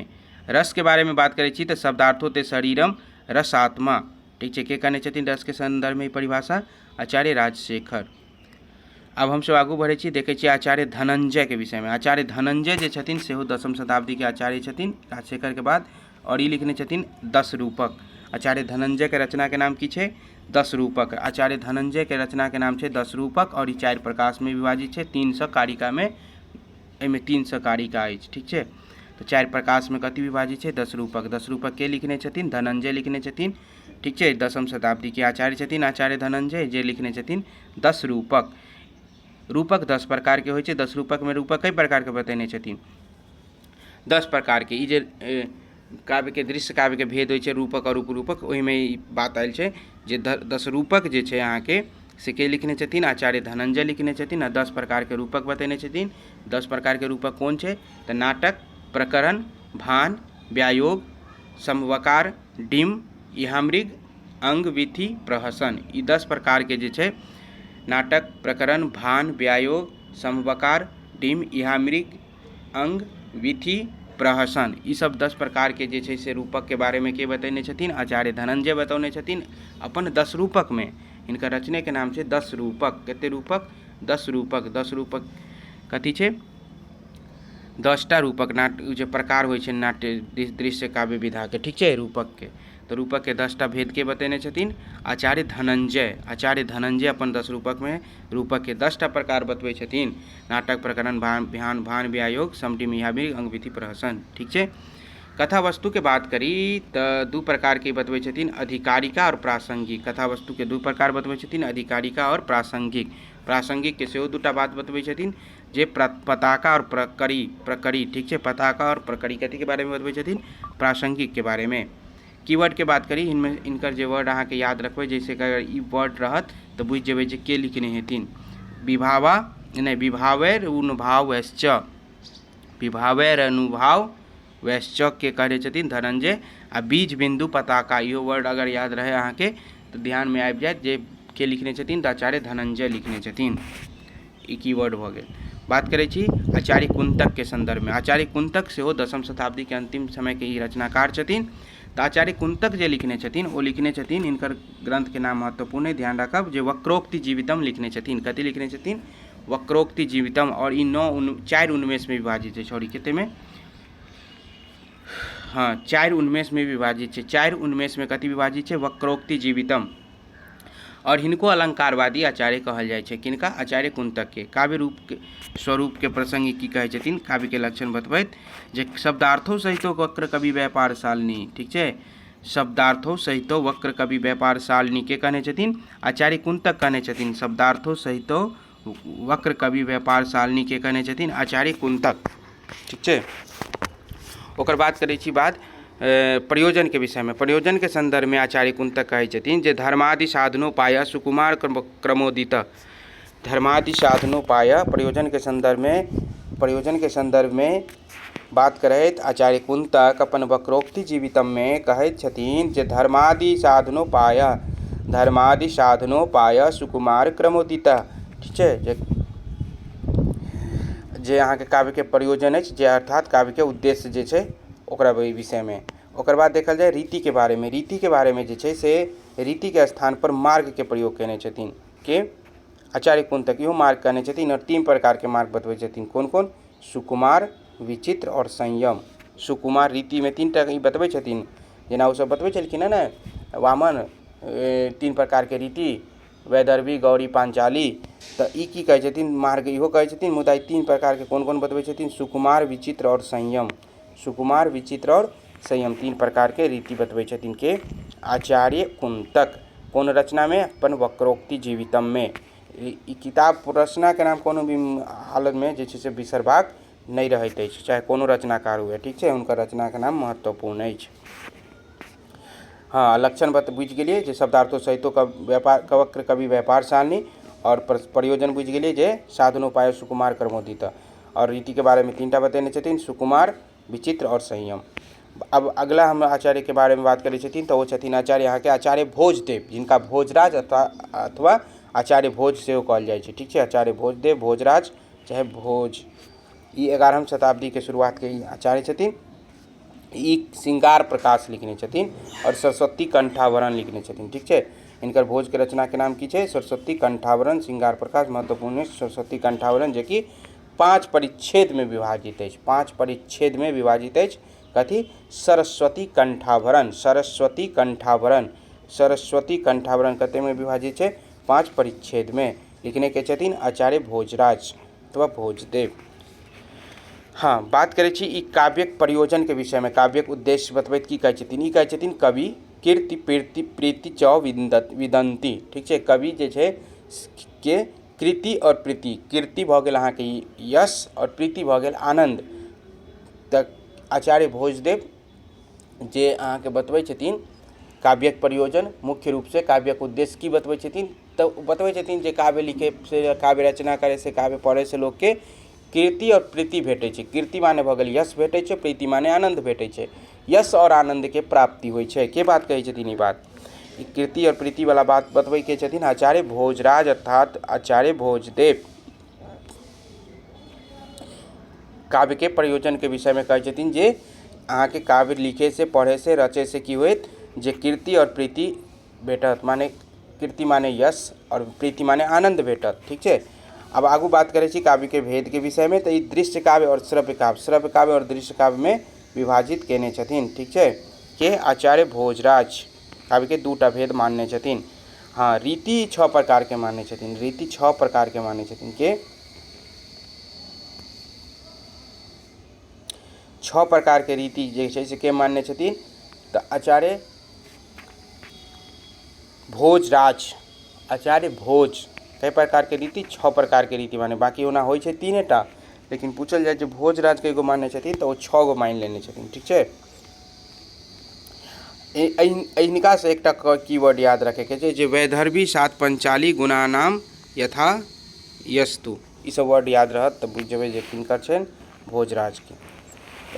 रसके बारेमे बात करै छी तऽ शब्दार्थो ते शरीरम रस आत्मा। ठीक छै। के कहने छथिन रसके सन्दर्भमे ई परिभाषा? आचार्य राजशेखर। आब हमसभ आगू बढ़ै छी, देखै छी आचार्य धनंजयके विषयमे। आचार्य धनंजय जे छथिन सेहो दसम शताब्दीके आचार्य छथिन राजशेखरके बाद, आओर ई लिखने छथिन दस रूपक। आचार्य धनंजयके रचनाके नाम की छै? दस रूपक। आचार्य धनंजयके रचनाके नाम छै दस रूपक, आओर ई चारि प्रकाशमे विभाजित छै, 300 कारिकामे, एहिमे 300 कारिका अछि। ठीक छै। तऽ चारि प्रकाशमे कथी विभाजित छै? दस रूपक। दस रूपक के लिखने छथिन? धनंजय लिखने छथिन। ठीक छै। दसम शताब्दीके आचार्य छथिन आचार्य धनंजय, जे लिखने छथिन दस रूपक। रूपक 10 प्रकारके होइ छै। दस रूपकमे रूपक कई प्रकारके बतेने छथिन? 10 प्रकारके। ई जे काव्यके, दृश्य काव्यके भेद होइ छै रूपक आओर उपरूपक, ओहिमे ई बात आयल छै जे दस रूपक जे छै अहाँके से के लिखने छथिन? आचार्य धनंजय लिखने छथिन, आ 10 प्रकारके रूपक बतेने छथिन। 10 प्रकारके रूपक कोन छै? तऽ नाटक, प्रकरण, भान, व्यायोग, समवकार, डिम, इहामृग, अंग, विधि, प्रहसन। ई 10 प्रकारके जे छै नाटक, प्रकरण, भान, व्यायोग, समवकार, डिम, इहामृग, अंग, विधि, प्रहसन, ई सब 10 प्रकारके जे छै से रूपकके बारेमे के बतेने छथिन? आचार्य धनंजय बतौने छथिन अपन 10 रूपकमे। हिनकर रचनेके नाम छै 10 रूपक। कते रूपक? 10 रूपक। 10 रूपक कथी छै? 10टा रूपक नाट्य जे प्रकार होइ छै नाट्य दृश्य काव्य विधाके। ठीक छै। रूपकके, तऽ रूपकके 10टा भेदके बतेने छथिन आचार्य धनंजय। आचार्य धनंजय अपन 10 रूपकमे रूपकके 10टा प्रकार बतबै छथिन, नाटक, प्रकरण, भान, ध्यान, भान, व्यायोग, समटि, मिहाबी, अंगविधि, प्रहसन। ठीक छै। कथा वस्तुके बात करी तऽ दू प्रकारके बतबै छथिन, अधिकारिका आओर प्रासंगिक। कथा वस्तुके दू प्रकार बतबै छथिन, अधिकारिका आओर प्रासंगिक। प्रासंगिकके सेहो दूटा बात बतबै छथिन जे पताका आओर प्रकरी। प्रकरी, ठीक छै। पताका आओर प्रकरी कथीके बारेमे बतबै छथिन? प्रासंगिकके बारेमे। कीवर्डके बात करी, इनमे इनकर जे वर्ड अहाँके याद रखबै, जैसे अगर ई वर्ड रहत तऽ बुझि जेबै जे के लिखने हेथिन। विभावा नहि, विभावैर अनुभाव वैश्च, विभावैर अनुभाव वैश्च के कहने छथिन धनंजय। आ बीज बिन्दु पताका, इहो वर्ड अगर याद रहै अहाँके तऽ ध्यानमे आबि जायत जे के लिखने छथिन, तऽ आचार्य धनंजय लिखने छथिन। ई कीवर्ड भऽ गेल। बात करै छी आचार्य कुन्तकके सन्दर्भमे। आचार्य कुन्तक सेहो दसम शताब्दीके अन्तिम समयके ई रचनाकार छथिन। तऽ आचार्य कुन्तक जे लिखने छथिन, ओ लिखने छथिन, हिनकर ग्रन्थके नाम महत्वपूर्ण अइ, ध्यान राखब, जे वक्रोक्ति जीवितम लिखने छथिन। कथी लिखने छथिन? वक्रोक्ति जीवितम। आओर ई 4 उन्मेषमे विभाजित छै। सॉरी, कतेमे? हँ, 4 उन्मेषमे विभाजित छै। 4 उन्मेषमे कथी विभाजित छै? वक्रोक्ति जीवितम। आओर हिनको अलंकारवादी आचार्य कहल जाइ छै। किनका? आचार्य कुंतकके। काव्य रूपके स्वरूपके प्रसंग की कहै छथिन काव्यके लक्षण बतबैत जे शब्दार्थो सहितो वक्र कवि व्यापार शालिनी। ठीक छै, शब्दार्थो सहितो वक्र कवि व्यापार शालिनी के कहने छथिन? आचार्य कुंतक कहने छथिन। शब्दार्थो सहितो वक्र कवि व्यापार शालिनी के कहने छथिन? आचार्य कुंतक। ठीक छै, ओकर बाद करै छी बात प्रयोजनके विषयमे। प्रयोजनके सन्दर्भमे आचार्य कुंतक कहै छथिन जे धर्मादि साधनोपाय सुकुमार क्रमोदित। धर्मादि साधनोपाय प्रयोजनके सन्दर्भमे, प्रयोजनके सन्दर्भमे बात करैत आचार्य कुंतक अपन वक्रोक्ति जीवितममे कहैत छथिन जे धर्मादि साधनोपाय, धर्मादि साधनोपाय सुकुमार क्रमोदित। ठीक छै, जे जे अहाँके काव्यके प्रयोजन अछि, जे अर्थात काव्यके उद्देश्य जे छै ओकरा ओहि विषयमे। ओकर बाद देखल जाय रीतिके बारेमे। रीतिके बारेमे जे छै से रीतिके स्थानपर मार्गके प्रयोग कयने छथिन के आचार्य कुन्तक। इहो मार्ग कहने छथिन आओर तीन प्रकारके मार्ग बतबै छथिन। कोन कोन? सुकुमार, विचित्र आओर संयम। सुकुमार रीतिमे तीन टा ई बतबै छथिन, जेना ओसभ बतबै छलखिन हेँ ने वामन, तीन प्रकारके रीति, वैदर्भी, गौरी, पाञ्चाली। तऽ ई की कहै छथिन? मार्ग इहो कहै छथिन, मुदा ई तीन प्रकारके कोन कोन बतबै छथिन? सुकुमार, विचित्र आओर संयम। सुकुमार, विचित्र आओर संयम तीन प्रकारके रीति बतबै छथिन के आचार्य कुन्तक। कोन रचनामे? अपन वक्रोक्ति जीवितममे। ई किताब रचनाके नाम कोनो भी हालतमे जे छै से बिसरबाक नहि रहैत अछि, चाहे कोनो रचनाकार हुए। ठीक छै, हुनकर रचनाके नाम महत्वपूर्ण अछि। हँ, लक्षण बत बुझि गेलियै जे शब्दार्थो सहितो व्यापार कवक्र कवि व्यापार सारणी, आओर प्रयोजन बुझि गेलियै जे साधनोपाय सुकुमार कर्मोदित। आओर रीतिके बारेमे तीन टा बतेने छथिन, सुकुमार, विचित्र आओर संयम। अब अगला हम आचार्यके बारेमे बात करै छथिन तऽ ओ छथिन आचार्य अहाँके आचार्य भोजदेव, जिनका भोजराज अथवा अथवा आचार्य भोज सेहो कहल जाइ छै। ठीक छै, आचार्य भोजदेव, भोजराज चाहे भोज, ई 11म शताब्दीके शुरुआतके ई आचार्य छथिन। ई श्रृंगार प्रकाश लिखने छथिन आओर सरस्वती कंठाभरण लिखने छथिन। ठीक छै, हिनकर भोजके रचनाके नाम की छै? सरस्वती कंठाभरण, श्रृंगार प्रकाश। महत्वपूर्ण सरस्वती कंठाभरण जेकि 5 परिच्छेदमे विभाजित अछि। 5 परिच्छेदमे विभाजित अछि कथी? सरस्वती कंठाभरण। सरस्वती कंठाभरण, सरस्वती कंठाभरण कतेमे विभाजित छै? 5 परिच्छेदमे। लिखने के छथिन आचार्य भोजराज अथवा भोजदेव। हँ, बात करै छी ई काव्यक प्रयोजनके विषयमे। काव्यक उद्देश्य बतबैत की कहै छथिन? ई कहै छथिन कवि कीर्ति प्रीति प्रीति च विदन्ति। ठीक छै, कवि जे छै के कृति आओर प्रीति, कीर्ति भऽ गेल अहाँके यश आओर प्रीति भऽ गेल आनन्द। तऽ आचार्य भोजदेव जे अहाँके बतबै छथिन काव्यक प्रयोजन, मुख्य रूपसँ काव्यक उद्देश्य की बतबै छथिन? तऽ बतबै छथिन जे काव्य लिखैसँ, काव्य रचना करैसँ, काव्य पढ़ैसँ लोकके कीर्ति आओर प्रीति भेटै छै। कीर्ति माने भऽ गेल यश भेटै छै, प्रीति माने आनन्द भेटै छै। यश आओर आनन्दके प्राप्ति होइ छै। के बात कहै छथिन ई बात? ई कीर्ति आओर प्रीतिवला बात बतबैके छथिन आचार्य भोजराज अर्थात आचार्य भोजदेव। काव्यके प्रयोजनके विषयमे कहै छथिन जे अहाँके काव्य लिखैसँ, पढ़ैसँ, रचैसँ की होयत जे कीर्ति आओर प्रीति भेटत, माने कीर्ति माने यश आओर प्रीति माने आनन्द भेटत। ठीक छै, आब आगू बात करै छी काव्यके भेदके विषयमे। तऽ ई दृश्य काव्य आओर श्रव्य काव्य, श्रव्य काव्य आओर दृश्य काव्यमे विभाजित कयने छथिन। ठीक छै, के आचार्य भोजराज काव्यके 2टा भेद मानने छथिन। हँ, रीति 6 प्रकारके मानने छथिन। रीति 6 प्रकारके मानने छथिन। के 6 प्रकारके रीति जे छै से के मानने छथिन? तऽ आचार्य भोजराज, आचार्य भोज। कई प्रकारके रीति? 6 प्रकारके रीति माने, बाकी ओना होइ छै 3 टा, लेकिन पूछल जाय जे भोजराज कई गो मानने छथिन तऽ ओ 6 गो मानि लेने छथिन। ठीक छै, एहिनकासँ एकटा कीवर्ड याद रखैके छै जे वैदर्भी सात पंचाली गुणानाम यथा यस्तु। ई सब वर्ड याद रहत तऽ बुझि जेबै जे किनकर छनि, भोजराजके।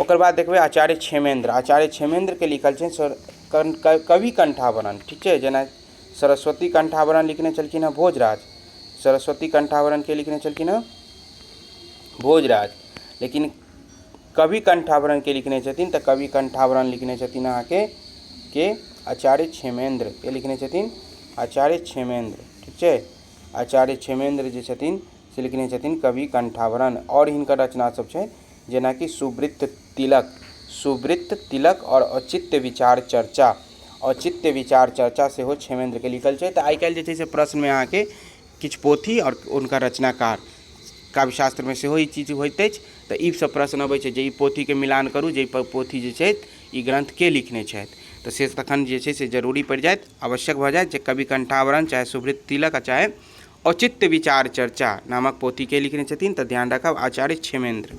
ओकर बाद देखबै आचार्य क्षेमेन्द्र। आचार्य क्षेमेन्द्रके लिखल छनि कवि कंठाभरण। ठीक छै, जेना सरस्वती कंठाभरण लिखने छलखिन हँ भोजराज, सरस्वती कंठाभरण के लिखने छलखिन हँ भोजराज, लेकिन कवि कंठाभरण के लिखने छथिन? तऽ कवि कंठाभरण लिखने छथिन अहाँके के आचार्य क्षेमेन्द्र। के लिखने छथिन? आचार्य क्षेमेन्द्र। ठीक छै, आचार्य क्षेमेन्द्र जे छथिन से लिखने छथिन कवि कंठाभरण। आओर हिनकर रचना सब छै जेनाकि सुवृत्त तिलक, सुवृत्त तिलक आओर औचित्य विचार चर्चा, औचित्य विचार चर्चा सेहो क्षेमेन्द्रके लिखल छै। तऽ आइ काल्हि जे छै से प्रश्नमे अहाँके किछु पोथी आओर हुनकर रचनाकार, काव्यशास्त्रमे सेहो ई चीज होइत अछि। तऽ ई सब प्रश्न अबै छै जे ई पोथीके मिलान करू, जे ई पोथी जे छै ई ग्रन्थके लिखने छथि। तऽ से तखन जे छै से जरूरी पड़ि जायत, आवश्यक भऽ जायत जे कवि कंठावरण, चाहे सुभृत तिलक, आ चाहे औचित्य विचार चर्चा नामक पोथीके लिखने छथिन। तऽ ध्यान राखब, आचार्य क्षेमेन्द्र।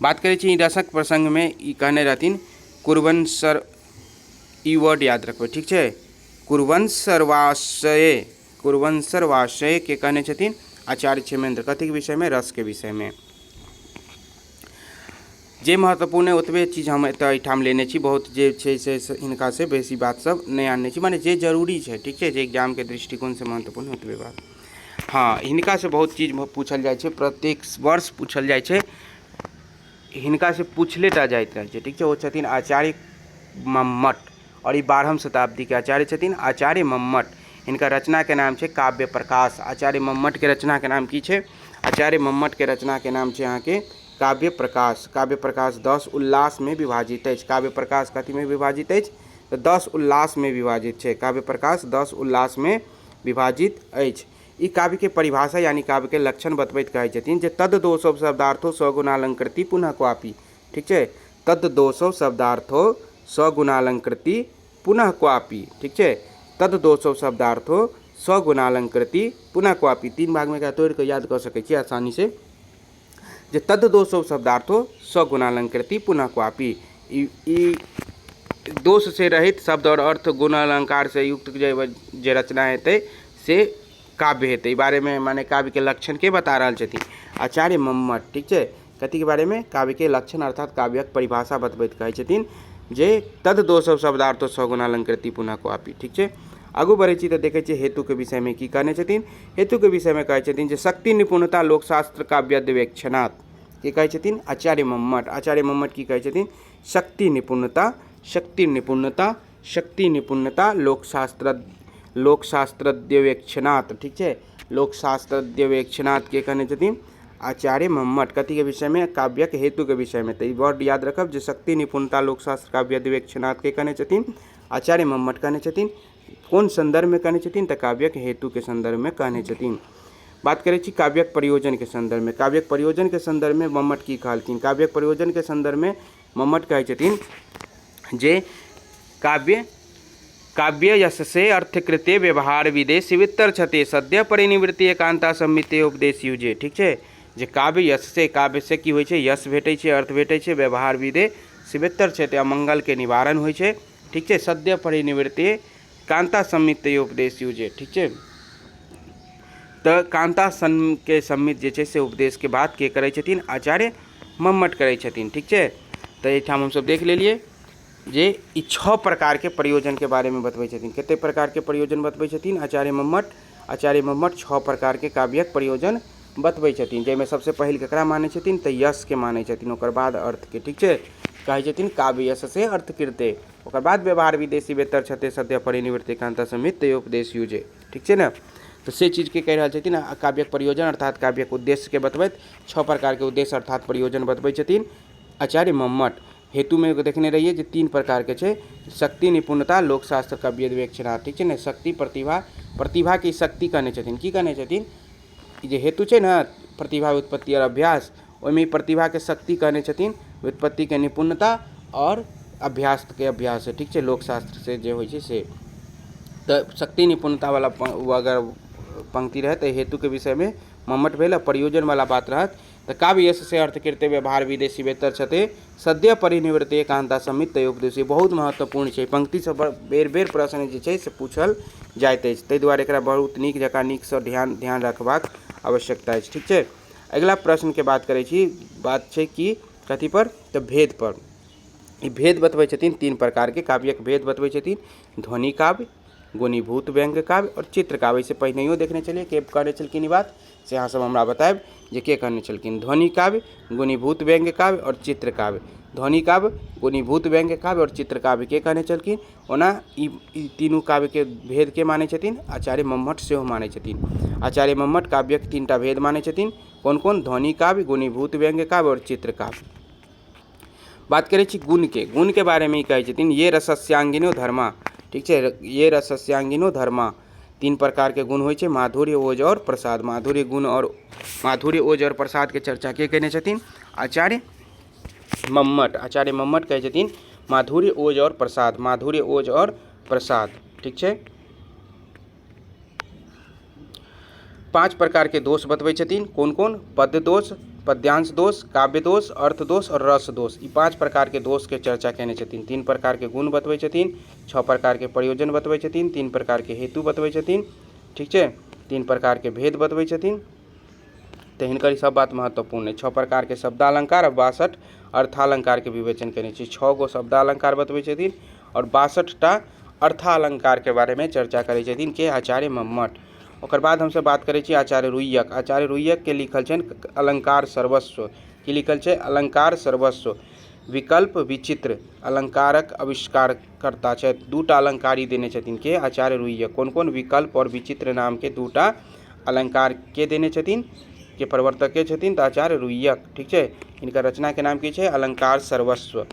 बात करै छी रसक प्रसङ्गमे, ई कहने रहथिन कुर्वन सर, ई वर्ड याद रखबै, ठीक छै? कुर्वन सर्वाशय, कुर्वन सर्वाशय के कहने छथिन आचार्य क्षेमेन्द्र। कथीके विषयमे? रसके विषयमे। जे महत्वपूर्ण है ओतबे चीज हम एतऽ एहिठाम लेने छी। बहुत जे छै से हिनकासँ बेसी बात सब नहि आनने छी, मने जे जरूरी छै, ठीक छै, जे एग्जामके दृष्टिकोणसँ महत्वपूर्ण ओतबे बात। हँ, हिनकासँ बहुत चीज पूछल जाइ छै, प्रत्येक वर्ष पूछल जाइ छै, हिनकासँ पूछले टा जाइत रहै छै, ठीक छै? ओ छथिन आचार्य मम्मट, आओर ई 12म शताब्दीके आचार्य छथिन। आचार्य मम्मट, हिनकर रचनाके नाम छै काव्य प्रकाश। आचार्य मम्मटके रचनाके नाम की छै? आचार्य मम्मटके रचनाके नाम छै अहाँके काव्य प्रकाश। काव्य प्रकाश 10 उल्लासमे विभाजित अछि। काव्य प्रकाश कथीमे विभाजित अछि? तऽ 10 उल्लासमे विभाजित छै। काव्य प्रकाश 10 उल्लासमे विभाजित अछि। ई काव्यके परिभाषा यानी काव्यके लक्षण बतबैत कहै छथिन जे तद दोषो शब्दार्थो सगुणालंकृति पुनः क्वापि, ठीक छै? तद दोषो शब्दार्थो सगुणालंकृति पुनः क्वापि, ठीक छै? तद दोषो शब्दार्थो सगुणालंकृति पुनः क्वापि, तीन भागमे एकरा तोड़ि कऽ याद कऽ सकै छी आसानीसँ, जे तद दोषो शब्दार्थो सगुणालंकृति पुनः क्वापि। ई ई दोष से रहित शब्द आओर अर्थ गुण अलंकार से युक्त जे जे रचना हेतै से काव्य हेतै। ई बारेमे, माने काव्यके लक्षणके बता रहल छथिन आचार्य मम्मट, ठीक छै? कथीके बारेमे? काव्यके लक्षण अर्थात काव्यक परिभाषा बतबैत कहै छथिन जे तद दोष शब्दार्थो सगुणालंकृति पुनः क्वापि, ठीक छै? आगू बढ़ै छी तऽ देखै छियै हेतुके विषयमे की कहने छथिन। हेतुके विषयमे कहै छथिन जे शक्ति निपुणता लोकशास्त्र काव्यद्वेक्षणात्। की कहै छथिन आचार्य मम्मट? आचार्य मम्मट की कहै छथिन? शक्ति निपुणता, शक्ति निपुणता, शक्ति निपुणता लोकशास्त्र लोकशास्त्रद्यवेक्षणात्, ठीक छै? लोकशास्त्रद्यवेक्षणात् के कहने छथिन? आचार्य मम्मट। कथीके विषयमे? काव्यक हेतुके विषयमे। तऽ ई वर्ड याद रखब जे शक्ति निपुणता लोकशास्त्र काव्यद्यवेक्षणात् के कहने छथिन? आचार्य मम्मट कहने छथिन। कोन सन्दर्भमे कहने छथिन? तऽ काव्यक हेतुके सन्दर्भमे कहने छथिन। बात करै छी काव्यक प्रयोजनके सन्दर्भमे। काव्यक प्रयोजनके सन्दर्भमे मम्मट की कहलखिन? काव्यक प्रयोजनके सन्दर्भमे मम्मट कहै छथिन जे काव्य काव्य यशसे अर्थकृते व्यवहार विदे शिवित्तर छते सद्य परिनिवृत्ति एकांता सम्मिते उपदेश युजे, ठीक छै? जे काव्य यशसे, काव्यसँ की होइ छै? यश भेटै छै, अर्थ भेटै छै, व्यवहार विदे शिवित्तर छते, अमंगलके निवारण होइ छै, ठीक छै? सद्य परिनिवृत्ति कांता सम्मित उपदेश युजे, ठीक छै? तऽ कांता के सम्मित जे छै से उपदेशके बात के करै छथिन? आचार्य मम्मट करै छथिन, ठीक छै? तऽ एहिठाम हमसब देख लेलियै जे ई 6 प्रकारके प्रयोजनके बारेमे बतबै छथिन। कतेक प्रकारके प्रयोजन बतबै छथिन आचार्य मम्मट? आचार्य मम्मट 6 प्रकारके काव्यक प्रयोजन बतबै छथिन, जाहिमे सबसँ पहिल ककरा मानै छथिन? तऽ यशके मानै छथिन, ओकर बाद अर्थके, ठीक छै? कहै छथिन काव्य यश से अर्थ कृते, ओकर बाद व्यवहार विदेशी बेतर छते सद्य परिनिवृत्ति कांता समित उपदेश युजे, ठीक छै ने? तऽ से चीजके कहि रहल छथिन। आ काव्यक प्रयोजन अर्थात काव्यक उद्देश्यके बतबैत 6 प्रकारके उद्देश्य अर्थात प्रयोजन बतबै छथिन आचार्य मम्मट। हेतुमे एगो देखने रहियै जे 3 प्रकारके छै, शक्ति निपुणता लोकशास्त्र काव्य विवेचना, ठीक छै ने? शक्ति प्रतिभा, प्रतिभाके शक्ति कहने छथिन। की कहने छथिन? ई जे हेतु छै ने, प्रतिभा उत्पत्ति आओर अभ्यास, ओहिमे ई प्रतिभाके शक्ति कहने छथिन, उत्पत्तिके निपुणता आओर अभ्यासके अभ्यास, ठीक छै? लोकशास्त्रसँ जे होइ छै से। तऽ शक्ति निपुणतावला अगर पंक्ति रहत तऽ हेतुके विषयमे मम्मट भेल, आ प्रयोजनवला बात रहत तऽ काव्य यश से अर्थ कृत्य व्यवहार विदेशी बेतर छते सद्य परिनिवृत्ति एकांता समित उपदेशी। बहुत महत्वपूर्ण छै पंक्ति सब, बेर बेर प्रश्न जे छै से पूछल जाइत अछि, ताहि दुआरे एकरा बहुत नीक जकाँ नीकसँ ध्यान ध्यान रखबाक आवश्यकता अछि, ठीक छै? अगिला प्रश्नके बात करै छी। बात छै कि कथी पर? तऽ भेद पर। ई भेद बतबै छथिन, 3 प्रकारके काव्यक भेद बतबै छथिन, ध्वनि काव्य, गुणीभूत व्यंग्य काव्य आओर चित्र काव्य। एहिसँ पहिनहियो देखने छलियै के कहने छलखिन ई बात, से अहाँ सब हमरा बतायब जे के कहने छलखिन। ध्वनि काव्य, गुणीभूत व्यंग्य काव्य आओर चित्र काव्य। ध्वनि काव्य, गुणीभूत व्यंग्य काव्य आओर चित्र काव्य के कहने छलखिन? ओना ई ई तीनू काव्यके भेद के मानै छथिन? आचार्य मम्मट सेहो मानै छथिन। आचार्य मम्मट काव्यक 3टा भेद मानै छथिन। कोन कोन? ध्वनि काव्य, गुणीभूत व्यंग्य काव्य आओर चित्र काव्य। बात करै छी गुणके। गुणके बारेमे ई कहै छथिन ये रसस्यांगिनो धर्मा, ठीक छै, ये रसस्यांगिनो धर्मा। 3 प्रकारके गुण होइ छै, माधुर्य, ओज आओर प्रसाद। माधुर्य गुण आओर माधुर्य, ओज आओर प्रसादके चर्चा के केने छथिन? आचार्य मम्मट। आचार्य मम्मट कहै छथिन माधुर्य, ओज आओर प्रसाद, माधुर्य, ओज आओर प्रसाद, ठीक छै। 5 प्रकारके दोष बतबै छथिन, कोन कोन? पद्य दोष, पद्यांश दोष, काव्य दोष, अर्थ दोष आओर रस दोष। ई 5 प्रकारके दोषके चर्चा केने छथिन। 3 प्रकारके गुण बतबै छथिन, 6 प्रकारके प्रयोजन बतबै छथिन, 3 प्रकारके हेतु बतबै छथिन, ठीक छै, 3 प्रकारके भेद बतबै छथिन। तऽ हिनकर ई सब बात महत्वपूर्ण अछि। 6 प्रकारके शब्दालंकार आओर 62 अर्थालंकारके विवेचन केने छी। 6 गो शब्दालंकार बतबै छथिन आओर 62 टा अर्थालंकारके बारेमे चर्चा करै छथिन के? आचार्य मम्मट। ओकर बाद हमसब बात करै छी आचार्य रुय्यक। आचार्य रुय्यकके लिखल छनि अलंकार सर्वस्व। की लिखल छै? अलंकार सर्वस्व। विकल्प विचित्र अलंकारक आविष्कार कर्ता छथि। 2 टा अलंकारी देने छथिन के? आचार्य रुय्यक। कोन कोन? विकल्प आओर विचित्र नामके 2 टा अलंकार के देने छथिन, के प्रवर्तक के छथिन? तऽ आचार्य रुय्यक, ठीक छै। हिनकर रचनाके नाम की छै? अलंकार सर्वस्व।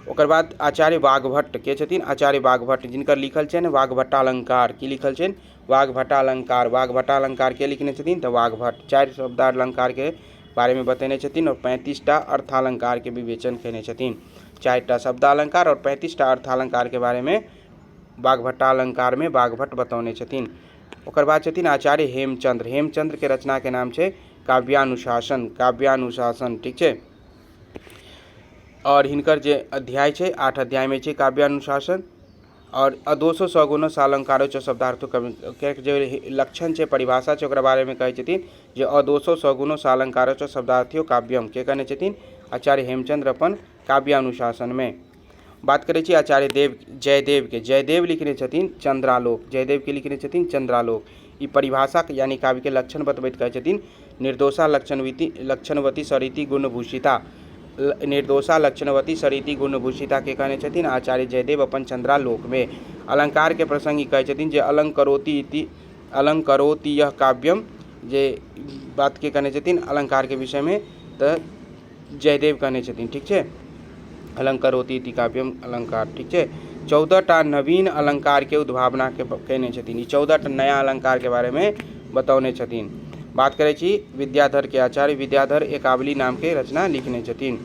ओकर बाद आचार्य वाग्भट्ट के छथिन? आचार्य वाग्भट्ट, जिनकर लिखल छनि वाग्भट्टालंकार। की लिखल छनि? वाग्भट्टालंकार। वाग्भट्टालंकार के लिखने छथिन? तऽ वाग्भट्ट। 4 शब्दालंकारके बारेमे बतेने छथिन आओर 35 टा अर्थालंकारके विवेचन केने छथिन। 4 टा शब्दालंकार आओर 35 टा अर्थालंकारके बारेमे वाग्भट्टालंकारमे वाग्भट्ट बतौने छथिन। ओकर बाद छथिन आचार्य हेमचंद्र। हेमचंद्रके रचनाके नाम छै काव्यानुशासन। काव्यानुशासन, ठीक छै। आओर हिनकर जे अध्याय छै 8 अध्यायमे छै काव्यानुशासन। आओर अदोषो सगुणो सालंकारो च शब्दार्थो के जे लक्षण छै, परिभाषा छै, ओकरा बारेमे कहै छथिन जे अदोषो सगुणो सालंकारो च शब्दार्थो काव्यम। के कहने छथिन? आचार्य हेमचंद्र अपन काव्यानुशासनमे। बात करै छी आचार्य देव जयदेवके। जयदेव लिखने छथिन चंद्रालोक। जयदेव के लिखने छथिन चंद्रालोक। ई परिभाषा यानी काव्यके लक्षण बतबैत कहै छथिन निर्दोषा लक्षणवती लक्षणवती सरीति गुणभूषिता। निर्दोषा लक्षणवती सरीति गुणभूषिता के कहने छथिन? आचार्य जयदेव अपन चंद्रालोकमे। अलंकारके प्रसंग ई कहै छथिन जे अलंकरोति इति अलंकरोति यह काव्यम, जे बात के कहने छथिन अलंकारके विषयमे तऽ जयदेव कहने छथिन, ठीक छै। अलंकरोति इति काव्यम अलंकार, ठीक छै। 14 टा नवीन अलंकारके उद्भावनाके केने छथिन। ई 14 टा नया अलंकारके बारेमे बतौने छथिन। बात करै छी विद्याधरके। आचार्य विद्याधर एकावली नामके रचना लिखने छथिन।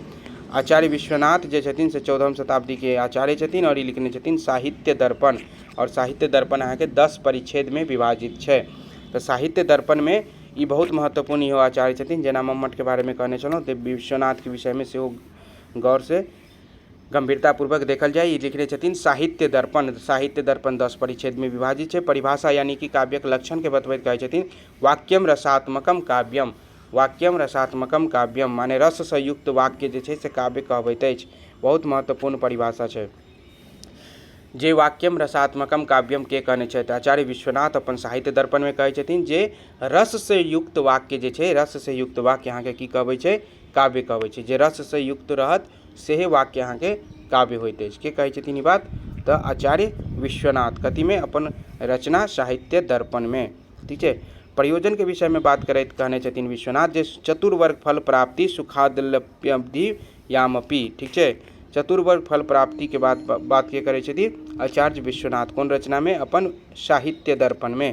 आचार्य विश्वनाथ जे छथिन से 14म शताब्दीके आचार्य छथिन आओर ई लिखने छथिन साहित्य दर्पण। आओर साहित्य दर्पण अहाँके 10 परिच्छेदमे विभाजित छै। तऽ साहित्य दर्पणमे ई बहुत महत्वपूर्ण इहो आचार्य छथिन। जेना मम्मटके बारेमे कहने छलहुँ तऽ विश्वनाथके विषयमे सेहो गौरसँ गंभीरतापूर्वक देखल जाय। ई लिखने छथिन साहित्य दर्पण। साहित्य दर्पण 10 परिच्छेदमे विभाजित छै। परिभाषा यानी कि काव्यक लक्षणके बतबैत कहै छथिन वाक्यम रसात्मकम काव्यम। वाक्यम रसात्मकम काव्यम माने रससँ युक्त वाक्य जे छै से काव्य कहबैत अछि। बहुत महत्वपूर्ण परिभाषा छै। जे वाक्यम रसात्मकम काव्यम के कहने छथि? आचार्य विश्वनाथ अपन साहित्य दर्पणमे कहै छथिन जे रससँ युक्त वाक्य जे छै, रससँ युक्त वाक्य अहाँके की कहबै छै? काव्य कहबै छै। जे रससँ युक्त रहत सेहे वाक्य अहाँके काव्य होइत अछि। के कहै छथिन ई बात? तऽ आचार्य विश्वनाथ। कथीमे? अपन रचना साहित्य दर्पणमे, ठीक छै। प्रयोजनके विषयमे बात करैत कहने छथिन विश्वनाथ जे चतुर्वर्ग फल प्राप्ति सुखादलप्यवधि यामपि, ठीक छै। चतुर्वर्ग फल प्राप्तिके बात बात के करै छथिन? आचार्य विश्वनाथ। कोन रचनामे? अपन साहित्य दर्पणमे।